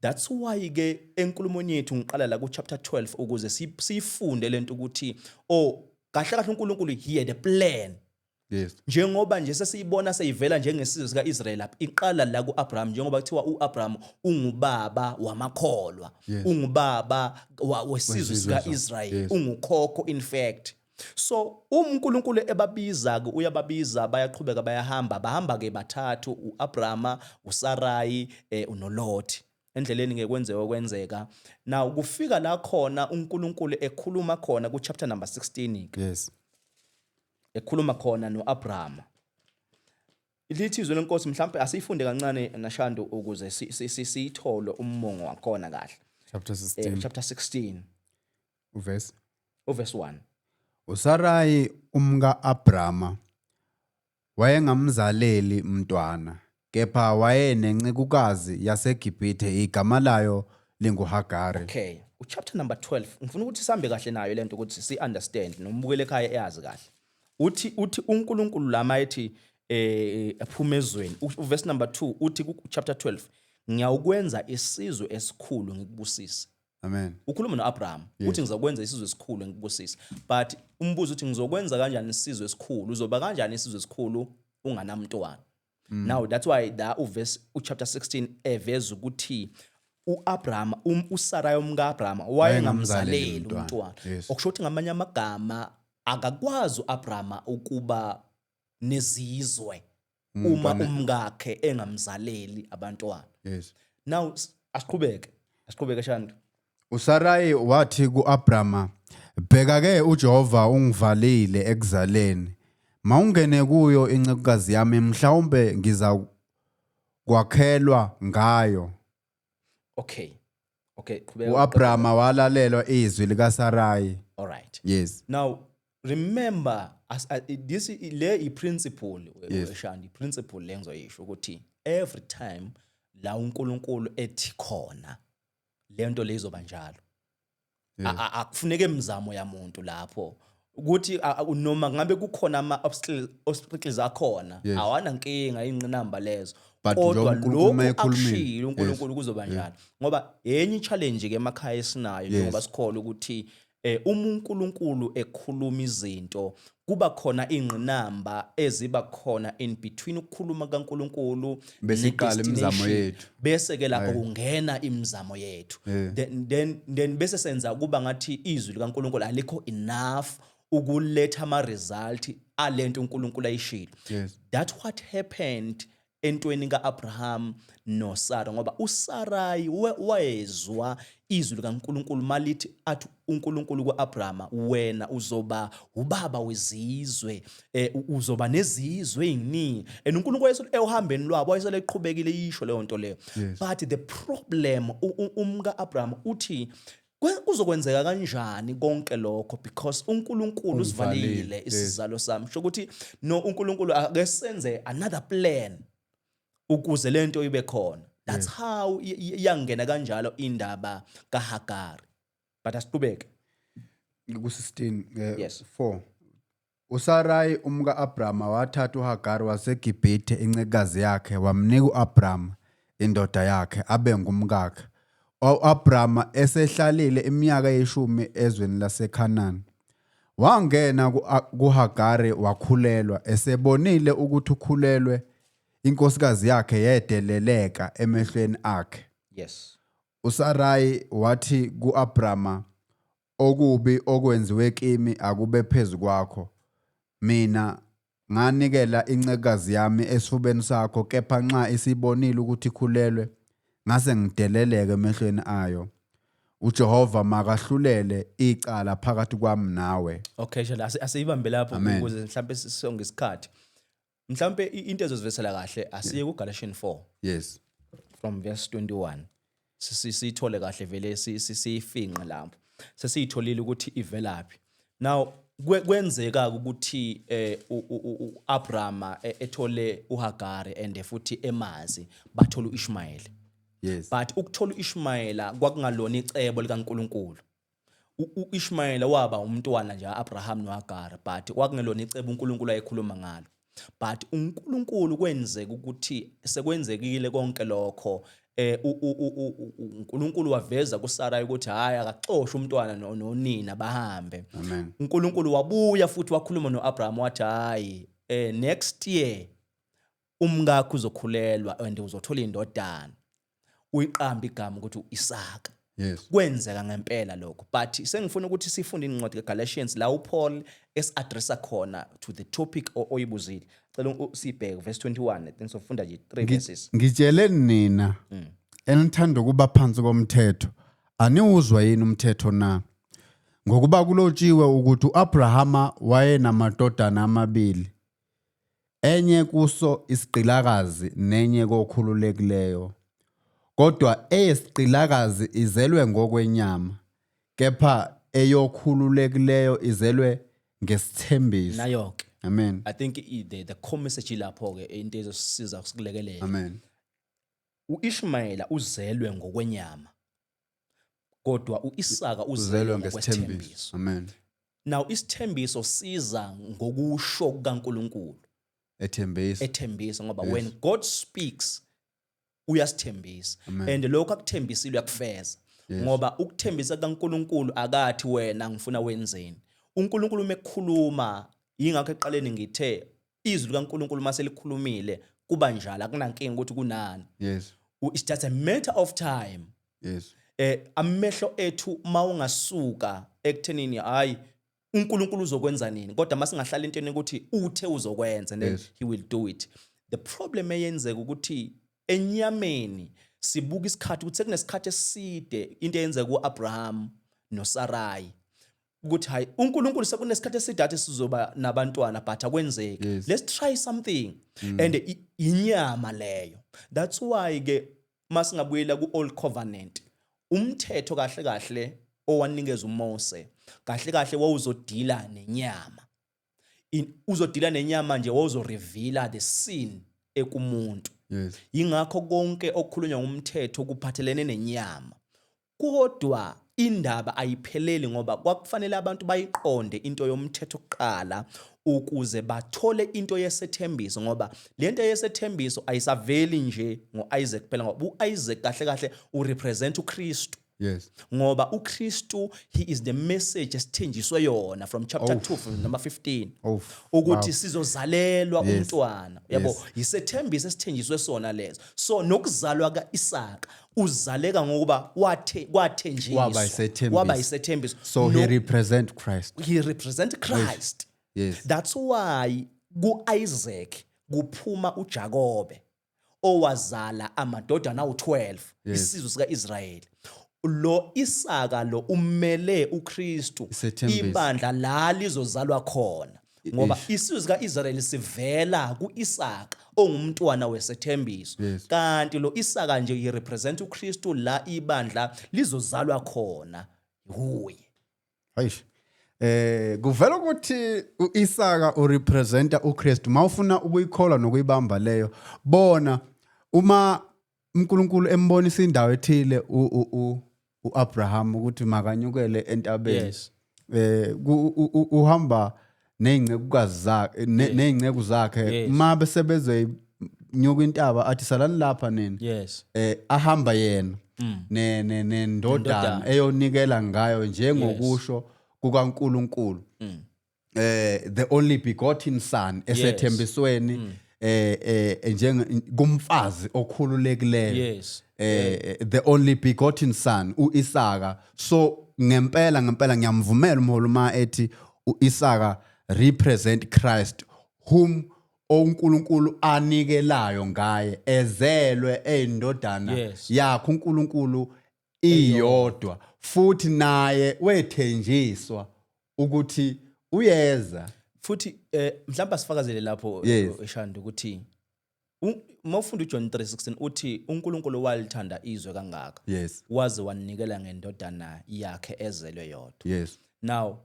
That's why ke enkulumweni yethu ngiqala la ku chapter 12 ukuze siyifunde lento ukuthi, oh, kahle kahle uNkulunkulu, he had a plan. Njengoba nje sesiyibona seyivela njengesizwe sikaIsrael lapha, iqala la kuAbraham, njengoba kuthiwa uAbraham ungubaba wamakholwa, ungubaba wesizwe wesizwe sikaIsrael, ungukhokho in fact. So uma uNkulunkulu ebabiza ke, uyababiza, bayaqhubeka, bayahamba, bahamba ke bathathu, uAbraham, uSarai, unoLot. Endleleni ke kwenzeka okwenzeka. Now kufika la khona uNkulunkulu ekhuluma khona ku chapter number 16 ke. Ekhuluma khona noAbraham. Lithi izwi lenkosi, mhlambe asifunde kancane naShandu ukuze siyithole umongo wakhona kahle. Chapter 16. Chapter 16. Uverse. Uverse 1. uSarai umka Abrama wayengamzaleli mntwana, kepha wayenencekukazi yaseGibhithe, igama layo linguHagari. Okay, uchapter number 12, ngifuna ukuthi sihambe kahle nayo lento ukuthi si understand, nombukele ekhaya eyazi kahle. Uthi uNkulunkulu lama ethi ephuma ezweni, uverse number 2 uthi ku chapter 12, ngiyawukwenza isizwe esikhulu ngikubusise. Amen. Ukhuluma noAbraham, uthi ngizokwenza isizwe esikhulu ngikubusise. But umbuzo uthi ngizokwenza kanjani isizwe esikhulu? Uzoba kanjani isizwe esikhulu unganamntwana? Now that's why la uverse uchapter 16 eveza ukuthi uAbraham, uSarai umkaAbraham wayengamzaleli umntwana. umntwana. Okusho ukuthi ngamanye amagama akakwazi uAbraham ukuba nezizwe uma umkakhe engamzaleli abantwana. Now asiqhubeke. Asiqhubeke, Shandu. uSarai wathi kuAbrama, "Bheka ke, uJehova ungivalile ekuzaleni. Mawungene kuyo incekukazi yami, mhlawumbe ngiza kwakhelwa ngayo." Okay. Okay, qhubeka. uAbrama walalelwa izwi likaSarai. All right. Now remember, as this le i principle, Shandi, principle le ngizoyisho ukuthi every time la uNkulunkulu ethi khona lento lezoba njalo. Akufuneke imizamo yamuntu lapho ukuthi noma ngabe kukhona ama obstacles akhona, awanankinga inqinamba lezo, But kodwa njengoba uNkulunkulu lokhu uma ekhulumile, akushilo uNkulunkulu kuzoba njalo, ngoba enye challenge ke emakhaya esinayo, njengoba sikholwa ukuthi uma uNkulunkulu ekhuluma izinto, kuba khona ingqinamba eziba khona in between ukukhuluma kaNkulunkulu Bese iqala imizamo ne-destination. yethu. Bese ke lapho kungena imizamo yethu, then bese senza kuba ngathi izwi likaNkulunkulu alikho enough ukuletha ama result alento uNkulunkulu ayishilo. That's what happened entweni kaAbraham noSara, ngoba uSarai wezwa izwi likaNkulunkulu malithi, athi uNkulunkulu kuAbraham, wena uzoba ubaba wezizwe, uzoba nezizwe eziningi, and uNkulunkulu wayesele ehambeni lwabo, wayesele eqhubekile isho leyo nto leyo. But the problem, umka Abraham uthi, kuzokwenzeka kanjani konke lokho, because uNkulunkulu usivalile Ungivalile, isizalo sami? Sho ukuthi no, uNkulunkulu ake senze another plan ukuze lento ibe khona. That's how yangena kanjalo indaba kaHagari, but asiqhubeke. Ku-16 Yes. 4. uSarai umka Abrama wathatha uHagari waseGibhithe, incekukazi yakhe, wamnika uAbrama indoda yakhe abe ngumkakhe. UAbrama esehlalile iminyaka eyishumi ezweni laseKhanani. Wangena kuHagari wakhulelwa esebonile ukuthi ukhulelwe inkosikazi yakhe yedeleleka emehlweni akhe. USarayi wathi kuAbrama, Okubi okwenziwe kimi akube phezu kwakho. Mina nganikela incekukazi yami esifubeni sakho, kepha nxa isibonile ukuthi ikhulelwe, ngase ngideleleke emehlweni ayo. UJehova makahlulele icala phakathi kwami nawe. Okay, Shanda, asiyibambe lapho Amen. ukuze mhlampe sisonge isikhathi. Mhlampe into ezozivesela kahle asiye kuGalatians 4 from verse 21. Siyithole kahle vele siyifinqe lapho. Sesiyitholile ukuthi ivelaphi. Now kwenzeka ukuthi uAbraham ethole uHagari and futhi emazi bathola uIshmael. But ukuthola uIshmael kwakungalona icebo likaNkuluNkulu. UIshmael waba umntwana nje kaAbraham noHagar, but kwakungelona icebo uNkulunkulu ayekhuluma ngalo. But uNkulunkulu kwenzeka ukuthi sekwenzekile konke lokho, uNkulunkulu waveza kuSarai ukuthi hayi akaxoshe umntwana nonina bahambe. Amen. uNkulunkulu wabuya futhi wakhuluma noAbraham wathi hayi, next year umkakho uzokhulelwa and uzothola indodana, uyiqamba igama ukuthi uIsaka. Kwenzeka ngempela lokho, but sengifuna ukuthi sifunde incwadi kaGalatians la uPaul esi-addressa khona to the topic oyibuzile. Cela sibheke verse 21, I think sofunda nje 3 verses. Ngitshele nina enithanda ukuba phansi komthetho, aniwuzwa yini umthetho na? Ngokuba kulotshiwe ukuthi uAbrahama wayenamadodana amabili, enye kuso isigqilakazi nenye kokhululekileyo. Kodwa eyesigqilakazi izelwe ngokwenyama, kepha eyokhululekileyo izelwe ngesithembiso. Nayo-ke. Amen. I think the core message ilapho-ke, into ezosiza sikulekelela. Amen. U-Ishmayela uzelwe ngokwenyama, kodwa u-Isaka uzelwe uzelwe ngesithembiso. Ngokwesithembiso. Amen. Now isithembiso siza ngokusho kukaNkuluNkulu. Ethembisa. Ethembisa, ngoba when God speaks uyasithembisa. Amen. And lokho akuthembisile uyakufeza. Ngoba ukuthembisa kaNkuluNkulu akathi wena ngifuna wenzeni. uNkulunkulu uma ekhuluma, yingakho eqaleni ngithe izwi likaNkuluNkulu mase likhulumile kuba njalo, akunankinga ukuthi kunani. It's just a matter of time. Amehlo ethu mawungasuka ekuthenini hayi uNkulunkulu uzokwenza nini, kodwa masingahlala entweni ukuthi uthe uzokwenza and then he will do it. The problem eyenzeka ukuthi enyameni sibuka isikhathi ukuthi sekunesikhathi eside, into eyenzeka kuAbraham noSarai ukuthi hayi uNkulunkulu sekunesikhathi eside athi sizoba nabantwana but akwenzeki. Let's try something. And inyama leyo. That's why ke masingabuyela ku Old Covenant, umthetho kahle kahle owanikezwa uMose kahle kahle wawuzodila nenyama. Uzodila nenyama nje, wawuzoreveala the sin ekumuntu. Yingakho konke okukhulunywa ngumthetho kuphathelene nenyama. Kodwa indaba ayipheleli, ngoba kwakufanele abantu bayiqonde into yomthetho kuqala ukuze bathole into yesethembiso, ngoba lento yesethembiso ayisaveli nje ngoIsaac kuphela, ngoba uIsaac kahle kahle urepresent uKristu. Ngoba uKristu, he is the message esithenjiswe yona from chapter 2 from number 15 ukuthi sizozalelwa umntwana, yabo. Yisethembiso esithenjiswe sona leso. So nokuzalwa kaIsaka, uzaleka ngokuba wathe kwathenjiswa, Waba isethembiso. Waba isethembiso. So he represent Christ. He represent Christ. That's why kuIsaac kuphuma uJakobe owazala amadodana awu12, isizwe sikaIsrayeli. Lo Isaka lo umele uKristu, Isethembiso. Ibandla la lizozalwa khona, ngoba isizwe sikaIsrayeli sivela kuIsaka ongumntwana wesethembiso. Kanti lo Isaka nje he represent uKristu, la ibandla lizozalwa khona huye. Hayish. Kuvela ukuthi uIsaka urepresenta uKristu. Mawufuna ukuyikholwa nokuyibamba leyo, bona uma uNkulunkulu embonisa indawo ethile uAbraham ukuthi makanyukele entabeni. Uhamba nezincekukazi zakhe, nezinceku zakhe. Uma bese bezoyinyuka intaba athi salani lapha nina. Ahamba yena nendodana Nendodana. eyonikela ngayo njengokusho kukaNkuluNkulu. The only begotten son esethembisweni, njenge kumfazi okhululekileyo, the only begotten son uIsaka. So ngempela ngempela ngiyamvumela umholi uma ethi uIsaka represent Christ, whom uNkulunkulu anikelayo ngaye, ezelwe eyindodana yakhe uNkulunkulu iyodwa, futhi naye wethenjiswa ukuthi uyeza. Futhi mhlawumbe asifakazele lapho, Shandi, ukuthi uma ufunda uJohn 3:16 uthi uNkulunkulu walithanda izwe kangaka waze wanikela ngendodana yakhe ezelwe yodwa. Now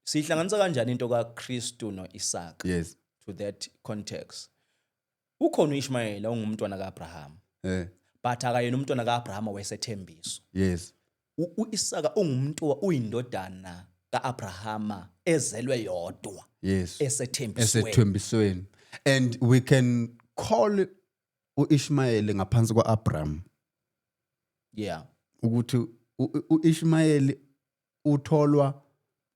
sihlanganisa kanjani into kaKristu noIsaka to that context? Ukhona uIshmayela ongumntwana kaAbraham, but akayena umntwana kaAbraham wesethembiso. UIsaka ungumuntu, uyindodana kaAbrahama ezelwe yodwa esethembisweni. Esethembisweni, and we can call uIshmael ngaphansi kwaAbraham ukuthi uIshmael utholwa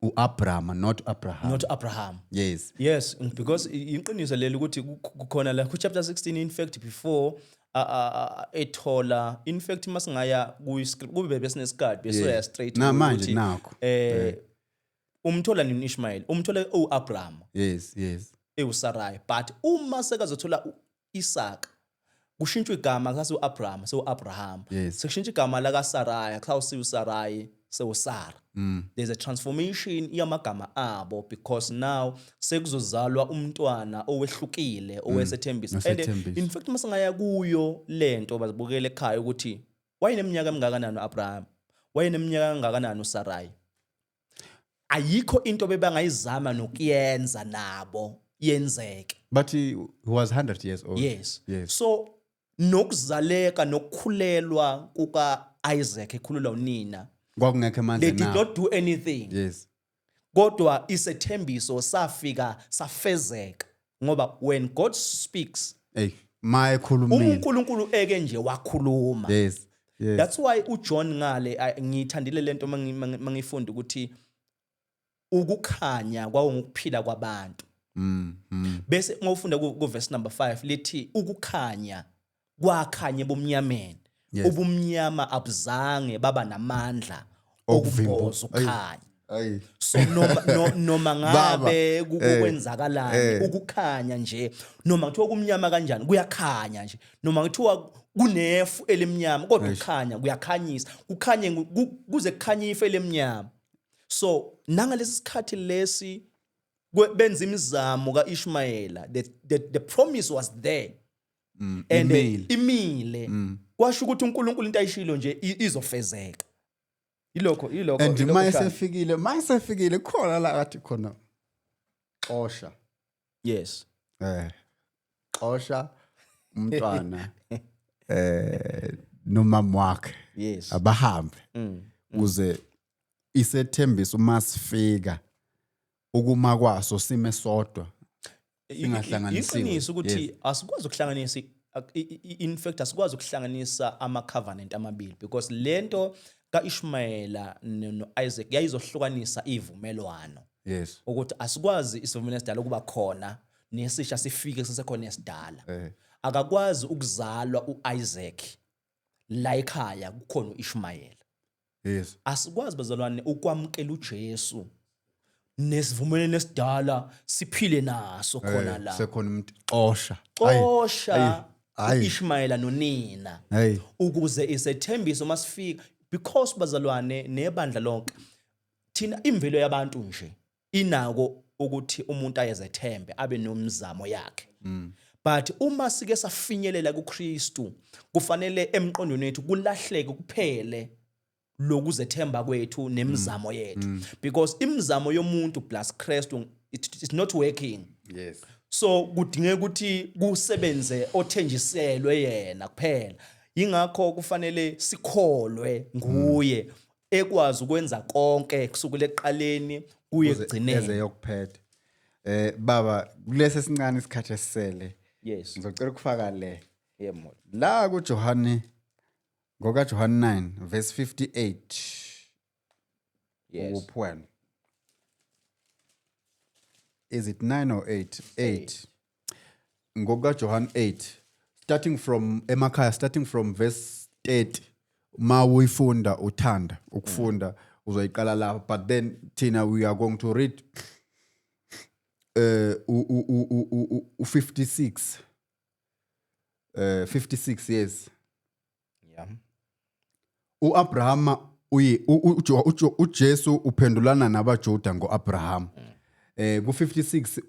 uAbraham, not Abraham. Not Abraham. Yes. Yes, because iqiniso leli ukuthi kukhona la ku chapter 16, in fact before ethola, in fact masingaya ku script kube besinesikhathi besoya straight Namanje ukuthi, nakho. Umthola nini Ishmael? Umthola uAbraham ewuSarai, but uma sekazothola uIsaac kushintshwa igama kase uAbraham sewuAbraham. Sekushintsha igama la kaSarai, kusawusiya uSarai sewuSara. There's a transformation yamagama abo because now sekuzozalwa umntwana owehlukile owesethembiso, and Wesethembiso. in fact masingaya kuyo lento bazibukele ekhaya ukuthi wayeneminyaka emingakanani uAbraham, wayeneminyaka engakanani uSarai, ayikho into bebangayizama nokuyenza nabo yenzeke. But he was 100 years old. Yes. So nokuzaleka nokukhulelwa kuka Isaac ekhululwa unina, kwakungekho they emandleni did abo. Not do anything, kodwa isethembiso safika safezeka, ngoba when God speaks, Hey, ma uma ekhulumile. uNkulunkulu eke nje wakhuluma, that's why uJohn ngale ngithandile lento mangifunda ukuthi ukukhanya kwawungukuphila kwabantu. Bese uma ufunda ku verse number 5 lithi ukukhanya kwakhanya ebumnyameni, ubumnyama abuzange baba namandla okuvimba. okumboza ukukhanya. Ayi. So noma no, noma Baba, ngabe kwenzakalani, ukukhanya nje, noma kuthiwa kumnyama kanjani, kuyakhanya nje. Noma kuthiwa kunefu elimnyama, kodwa ukukhanya kuyakhanyisa, kukhanye kuze kukhanye ifu elimnyama. So nangalesi sikhathi lesi benza imizamo kaIshmayela, the promise was there and Imile. Imile, kwasho ukuthi uNkulunkulu into ayishilo nje izofezeka. Yilokho And yilokho ma Shana. esefikile, khona la athi khona xosha. Xosha umntwana nomama wakhe, abahambe, kuze isethembiso uma sifika ukuma kwaso sime sodwa, singahlanganisiwe. Iqiniso ukuthi asikwazi ukuhlanganisa in fact asikwazi ukuhlanganisa ama covenant amabili, because lento kaIshmaela noIsaac yayizohlukanisa ivumelwano, ukuthi asikwazi isivumelwano esidala ukuba khona nesisha sifike sisekhona esidala. Akakwazi ukuzalwa uIsaac la ekhaya kukhona uIshmael. Asikwazi, bazalwane, ukwamukela uJesu nesivumelwano esidala siphile naso khona la. Sekhona umuntu, xosha. Xosha Ayi. uIshmaela nonina Hey. ukuze isethembiso masifika, because bazalwane nebandla lonke, thina imvelo yabantu nje inako ukuthi umuntu ayezethembe, abe nomzamo yakhe, but uma sike safinyelela kuKristu kufanele emqondweni wethu kulahleke kuphele lokuzethemba kwethu nemizamo yethu, because imizamo yomuntu plus Kristu it's not working. So kudingeka ukuthi kusebenze othenjiselwe yena kuphela. Ingakho kufanele sikholwe nguye ekwazi ukwenza konke kusukela ekuqaleni kuye eze ekugcineni. Yokuphetha, baba, kulesi esincane isikhathi esisele, ngizocela ukufaka le Yebo. la kuJohane, ngokaJohane 9 verse 58. Ukuphwena. Is it 9 or 8? 8. Ngokuka John 8, starting from emakhaya, starting from verse 30. Ma uyifunda, uthanda ukufunda, uzoyiqala lapha, but then thina we are going to read u 56, 56, yes. uAbrahama uyi uJesu uphendulana nabaJuda ngoAbraham. Ku 56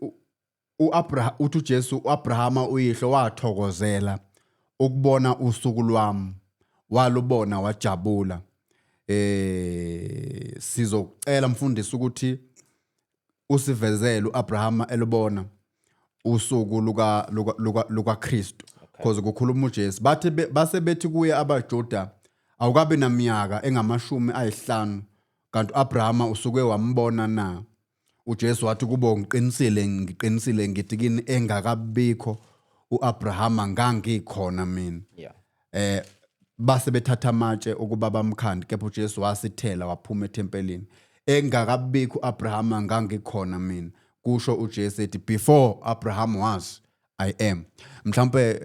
uAbraham uthi uJesu, uAbrahama uyihlo wathokozela ukubona usuku lwami, walubona wajabula. Sizocela mfundisi ukuthi usivezele uAbrahama elubona usuku luka Kristu, because kukhuluma uJesu. Bathi base bethi kuye abaJuda, "Awukabi naminyaka engamashumi ayihlanu, kanti uAbrahama usuke wambona na?" UJesu wathi kubo, "Ngiqinisile, ngiqinisile ngithi kini, engakabikho uAbrahama ngangikhona mina." Base bethatha amatshe ukuba bamkhande, kepha uJesu wasithela waphuma ethempelini. "Engakabikho uAbrahama ngangikhona mina," kusho uJesu, ethi, "Before Abraham was, I am." Mhlawumbe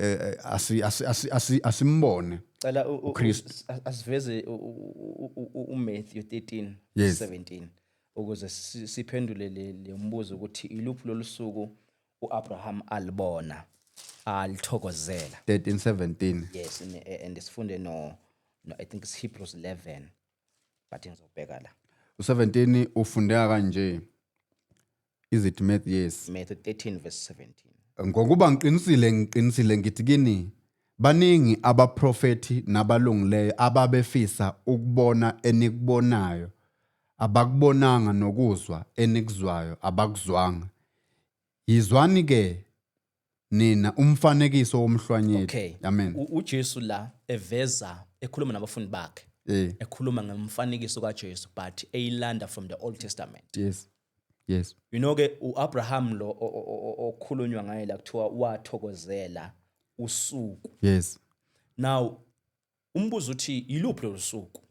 asimbone Cela uKristu. asiveze uMatthew 13 17 ukuze siphendule le mbuzo ukuthi iluphi lolu suku uAbraham alibona alithokozela. 13:17. Yes, and sifunde no, I think it's Hebrews 11, but ngizobheka la. U17 ufundeka kanje. Is it Matthew? Yes. Matthew 13 verse 17. Ngokuba ngiqinisile, ngiqinisile ngithi kini, baningi abaprofeti nabalungileyo ababefisa ukubona enikubonayo, abakubonanga, nokuzwa enikuzwayo, abakuzwanga. Yizwani ke nina umfanekiso womhlwanyeli. Okay. Amen. UJesu la eveza, ekhuluma nabafundi bakhe, ekhuluma ngomfanekiso kaJesu, but eyilanda from the Old Testament. You know ke uAbraham lo okhulunywa ngaye la, kuthiwa wathokozela usuku. Now umbuzo uthi, yiluphi lolu suku?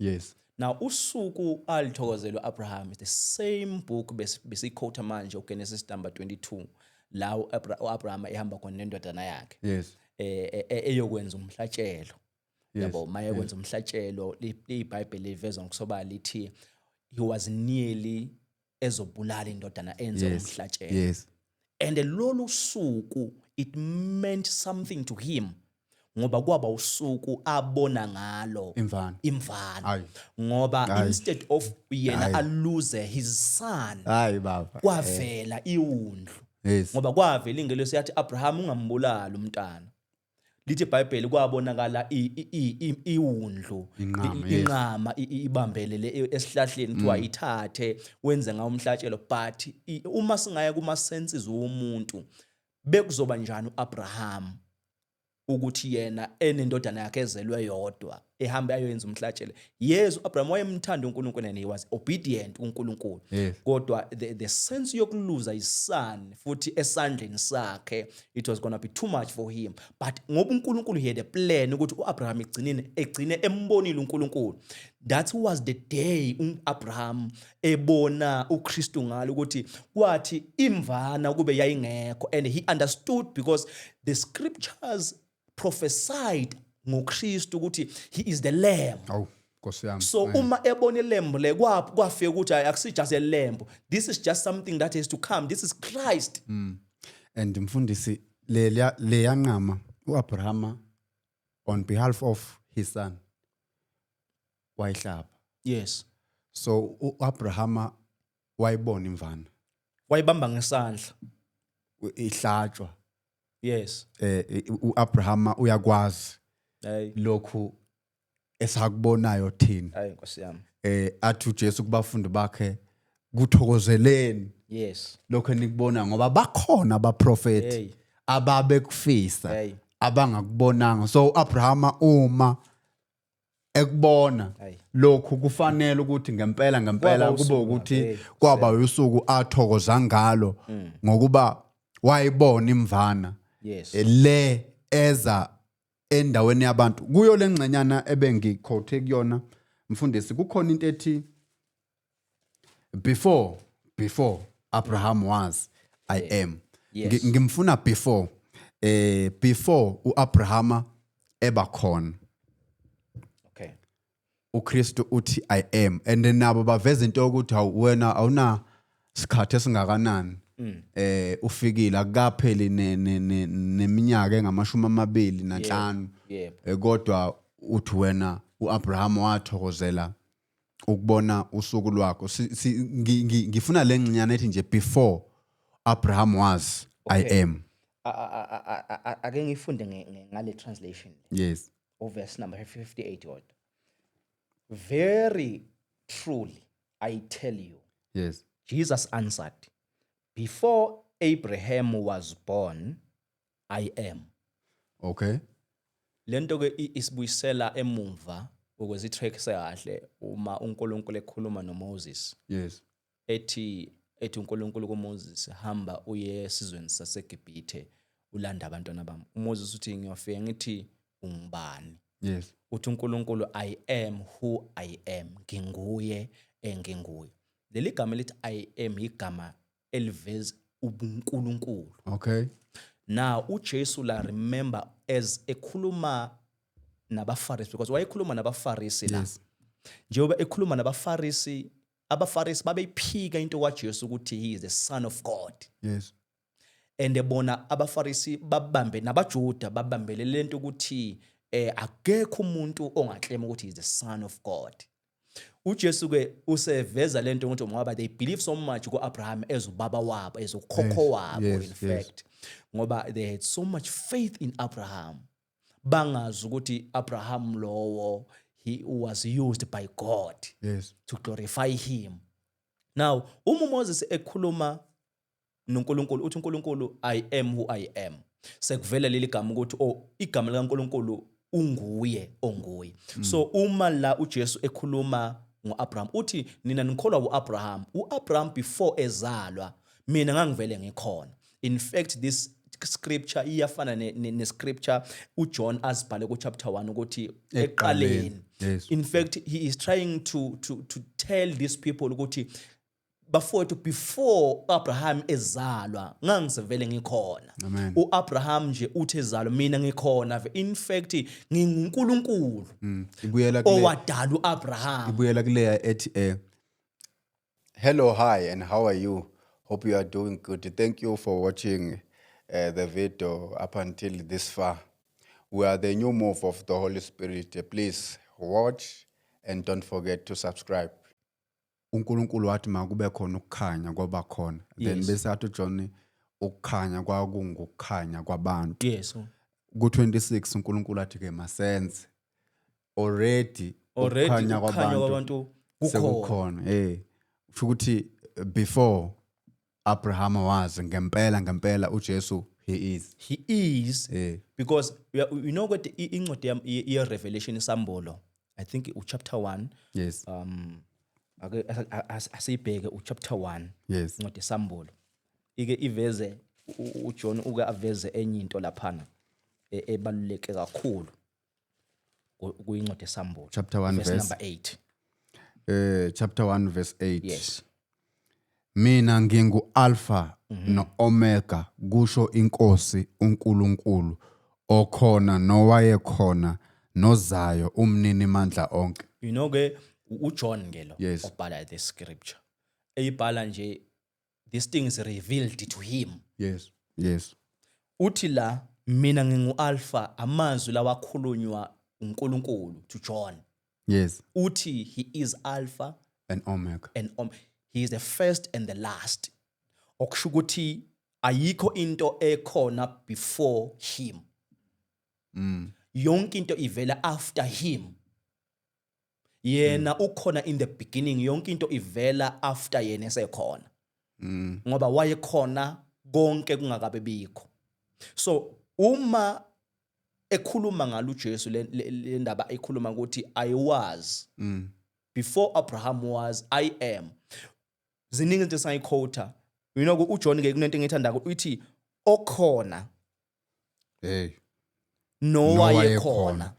Now usuku alithokozela uAbraham is the same book besiyiquote manje, uGenesis number 22, la uAbraham ehamba khona nendodana yakhe eyokwenza umhlatshelo. Yabo, maye kwenza umhlatshelo, iBhayibheli livezwa ngokusobala lithi he was nearly ezobulala indodana enze umhlatshelo. And lolu suku, it meant something to him ngoba kwaba usuku abona ngalo Imvana. imvana. Ayi. Ngoba Ayi. instead of yena Ayi. alose his son, Hayi baba. kwavela iwundlu. Ngoba kwavela ingelosi yathi, "Abraham, ungambulali umntana." Lithi iBhayibheli kwabonakala iwundlu, Inqama, inqama ibambelele esihlahleni, kuthiwa ithathe wenze ngawo umhlatshelo. But uma singaya kuma senses womuntu, bekuzoba njani uAbraham ukuthi yena enendodana yakhe ezelwe yodwa ehambe ayoyenza umhlatshelo? Yes, uAbraham wayemthanda uNkulunkulu and he was obedient kuNkulunkulu. Kodwa the sense yokuluza his son futhi esandleni sakhe, it was going to be too much for him. But ngoba uNkulunkulu, he had a plan ukuthi uAbraham egcinene egcine embonile uNkulunkulu. That was the day uAbraham ebona uKristu ngalo, ukuthi kwathi imvana kube yayingekho, and he understood because the scriptures prophesied ngoKristu ukuthi he is the lamb. Awu Nkosi yami. So uma ebona ilamb le, kwafika ukuthi hayi, akusi just a lamb, this is just something that has to come, this is Christ. And mfundisi, leya leyanqama uAbrahama on behalf of his son wayihlaba. So uAbrahama wayibona imvana. Wayibamba ngesandla. Ihlatshwa. uAbrahama uyakwazi Hayi. lokhu esakubonayo thina. Hayi Nkosi yami. Athi uJesu kubafundi bakhe, "Kuthokozeleni lokho enikubona, ngoba bakhona abaprofeti ababekufisa, abangakubonanga." So uAbrahama uma ekubona Hey. lokhu, kufanele ukuthi ngempela ngempela Kwaba kube usuku ukuthi hey, kwaba usuku athokoza ngalo ngokuba wayibona imvana le eza endaweni yabantu. Kuyo lengxenyana ebengiquote kuyona mfundisi, kukhona into ethi, Before Abraham was, I am. Yes. Ngimfuna before uAbrahama eba khona. uKristu uthi, "I am," and then nabo baveza into yokuthi, hawu, wena awuna sikhathi esingakanani ufikile, akukapheli neminyaka engamashumi 25. Kodwa uthi wena uAbraham wathokozela ukubona usuku lwakho. Ngifuna le ngcinyana ethi nje, "Before Abraham was, I am." Ake ngifunde ngale translation. Yes. Verse number 58 kodwa. "Very truly I tell you," Jesus answered, "Before Abraham was born, I am." Lento ke isibuyisela emumva ukuze itrack kahle uma uNkulunkulu ekhuluma noMoses, ethi uNkulunkulu kuMoses, "Hamba uye esizweni saseGibhithe, ulanda abantwana bami." uMoses uthi, "Ngiyofika ngithi ungubani?" Uthi uNkulunkulu, "I am who I am, nginguye enginguye." Leli gama elithi "I am" igama eliveza ubuNkulunkulu. Now uJesu la, remember, as ekhuluma nabaFarisi, because wayekhuluma nabaFarisi la, njengoba ekhuluma nabaFarisi, abaFarisi babeyiphika into kaJesu ukuthi he is the Son of God. And bona abaFarisi babambe nabaJuda babambele lento ukuthi akekho umuntu ongaclaim ukuthi he is the Son of God. uJesu ke useveza lento ukuthi ngoba they believe so much kuAbraham as ubaba wabo, as ukhokho wabo, in fact, ngoba they had so much faith in Abraham, bangazi ukuthi Abraham lowo, he was used by God to glorify him. Now uma uMoses ekhuluma noNkulunkulu, uthi uNkulunkulu, "I am who I am," sekuvela leli gama ukuthi, oh, igama likaNkulunkulu unguye onguye. So uma la uJesu ekhuluma ngoAbraham, uthi, "Nina nikholwa uAbraham. uAbraham before ezalwa, mina ngangivele ngikhona." In fact, this scripture iyafana ne scripture uJohn asibhale ku chapter 1 ukuthi eqaleni. In fact, he is trying to tell these people ukuthi, bafowethu, before Abraham ezalwa, ngangisevele ngikhona. Amen. uAbraham nje uthi ezalwa, mina ngikhona. In fact, nginguNkulunkulu Ibuyela kule owadala uAbraham. Ibuyela kuleya ethi hello, hi and how are you? Hope you are doing good. Thank you for watching the video up until this far. We are the New Move of the Holy Spirit. Please watch and don't forget to subscribe. uNkulunkulu wathi makube khona ukukhanya, kwaba khona. Then bese athi uJohn ukukhanya kwakungukukhanya kwabantu. Ku-26 uNkulunkulu athi ke masenze. Already Already ukukhanya ukukhanya kwabantu kwabantu kukhona. Sekukhona. Kusho ukuthi before Abraham wazi, ngempela ngempela uJesu he is. He is. Because you know what, incwadi ye Revelation, isambulo, I think uchapter 1. Ake asiyibheke uchapter 1. Incwadi yesambulo ike iveze uJohn uke aveze enye into laphana ebaluleke kakhulu kuyincwadi yesambulo. Chapter 1 verse verse number 8. Chapter 1 verse 8. Yes. Mina ngingu Alpha no Omega, kusho inkosi uNkulunkulu, okhona nowayekhona nozayo, umnini mandla onke. You know ke uJohn ke lo obhala this scripture, eyibhala nje, this thing is revealed to him. Uthi la, "Mina ngingu-alpha," amazwi lawakhulunywa uNkulunkulu to John. Uthi he is Alpha and Omega. And he is the first and the last, okusho ukuthi ayikho into ekhona before him, yonke into ivela after him. Yena ukhona in the beginning, yonke into ivela after yena esekhona, ngoba wayekhona konke kungakabe bikho. So uma ekhuluma ngalo uJesu, le ndaba ekhuluma ukuthi, "I was before Abraham was, I am," ziningi izinto esingayiquota. uJohn ke kunento engiyithandayo, uthi okhona Hey. nowayekhona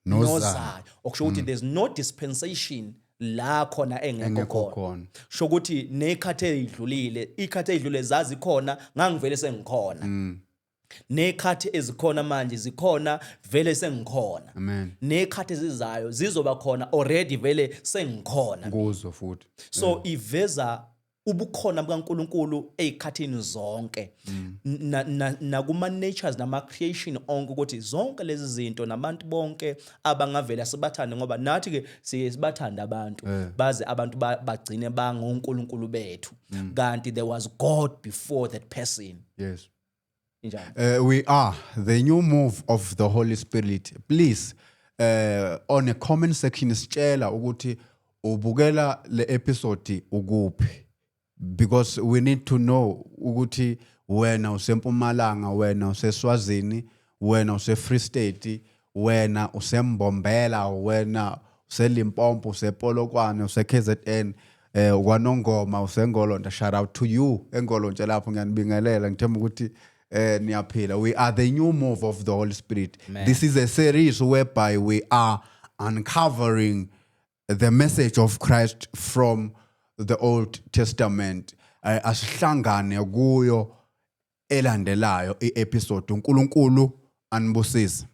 nozayo. Nozayo, okusho ukuthi there's no dispensation La khona engekho Engekho khona. Khona. Sho ukuthi nezikhathi ezidlulile, ikhathi ezidlule zazikhona, ngangivele sengikhona. Nezikhathi ezikhona manje zikhona vele sengikhona. Amen. Nezikhathi ezizayo zizoba khona, already vele sengikhona. Kuzo futhi. So iveza ubukhona bukaNkuluNkulu ezikhathini zonke nakuma natures nama creation onke, ukuthi zonke lezi zinto nabantu bonke abangavela sibathande, ngoba nathi ke siye sibathanda abantu baze abantu bagcine bangonkulunkulu bethu, kanti there was God before that person. Injalo. We are the new move of the Holy Spirit. Please, on a comment section, sitshela ukuthi ubukela le episode ukuphi, because we need to know ukuthi wena usempumalanga, wena useSwazini, wena use Free State, wena useMbombela, wena useLimpopo, usePolokwane, use KZN, kwanongoma, useNgolonto. Shout out to you eNgolonto lapho, ngiyanibingelela, ngithemba ukuthi niyaphila. We are the new move of the Holy Spirit. This is a series whereby we are uncovering the message of Christ from the Old Testament. Asihlangane kuyo elandelayo i-episode. uNkulunkulu anibusise.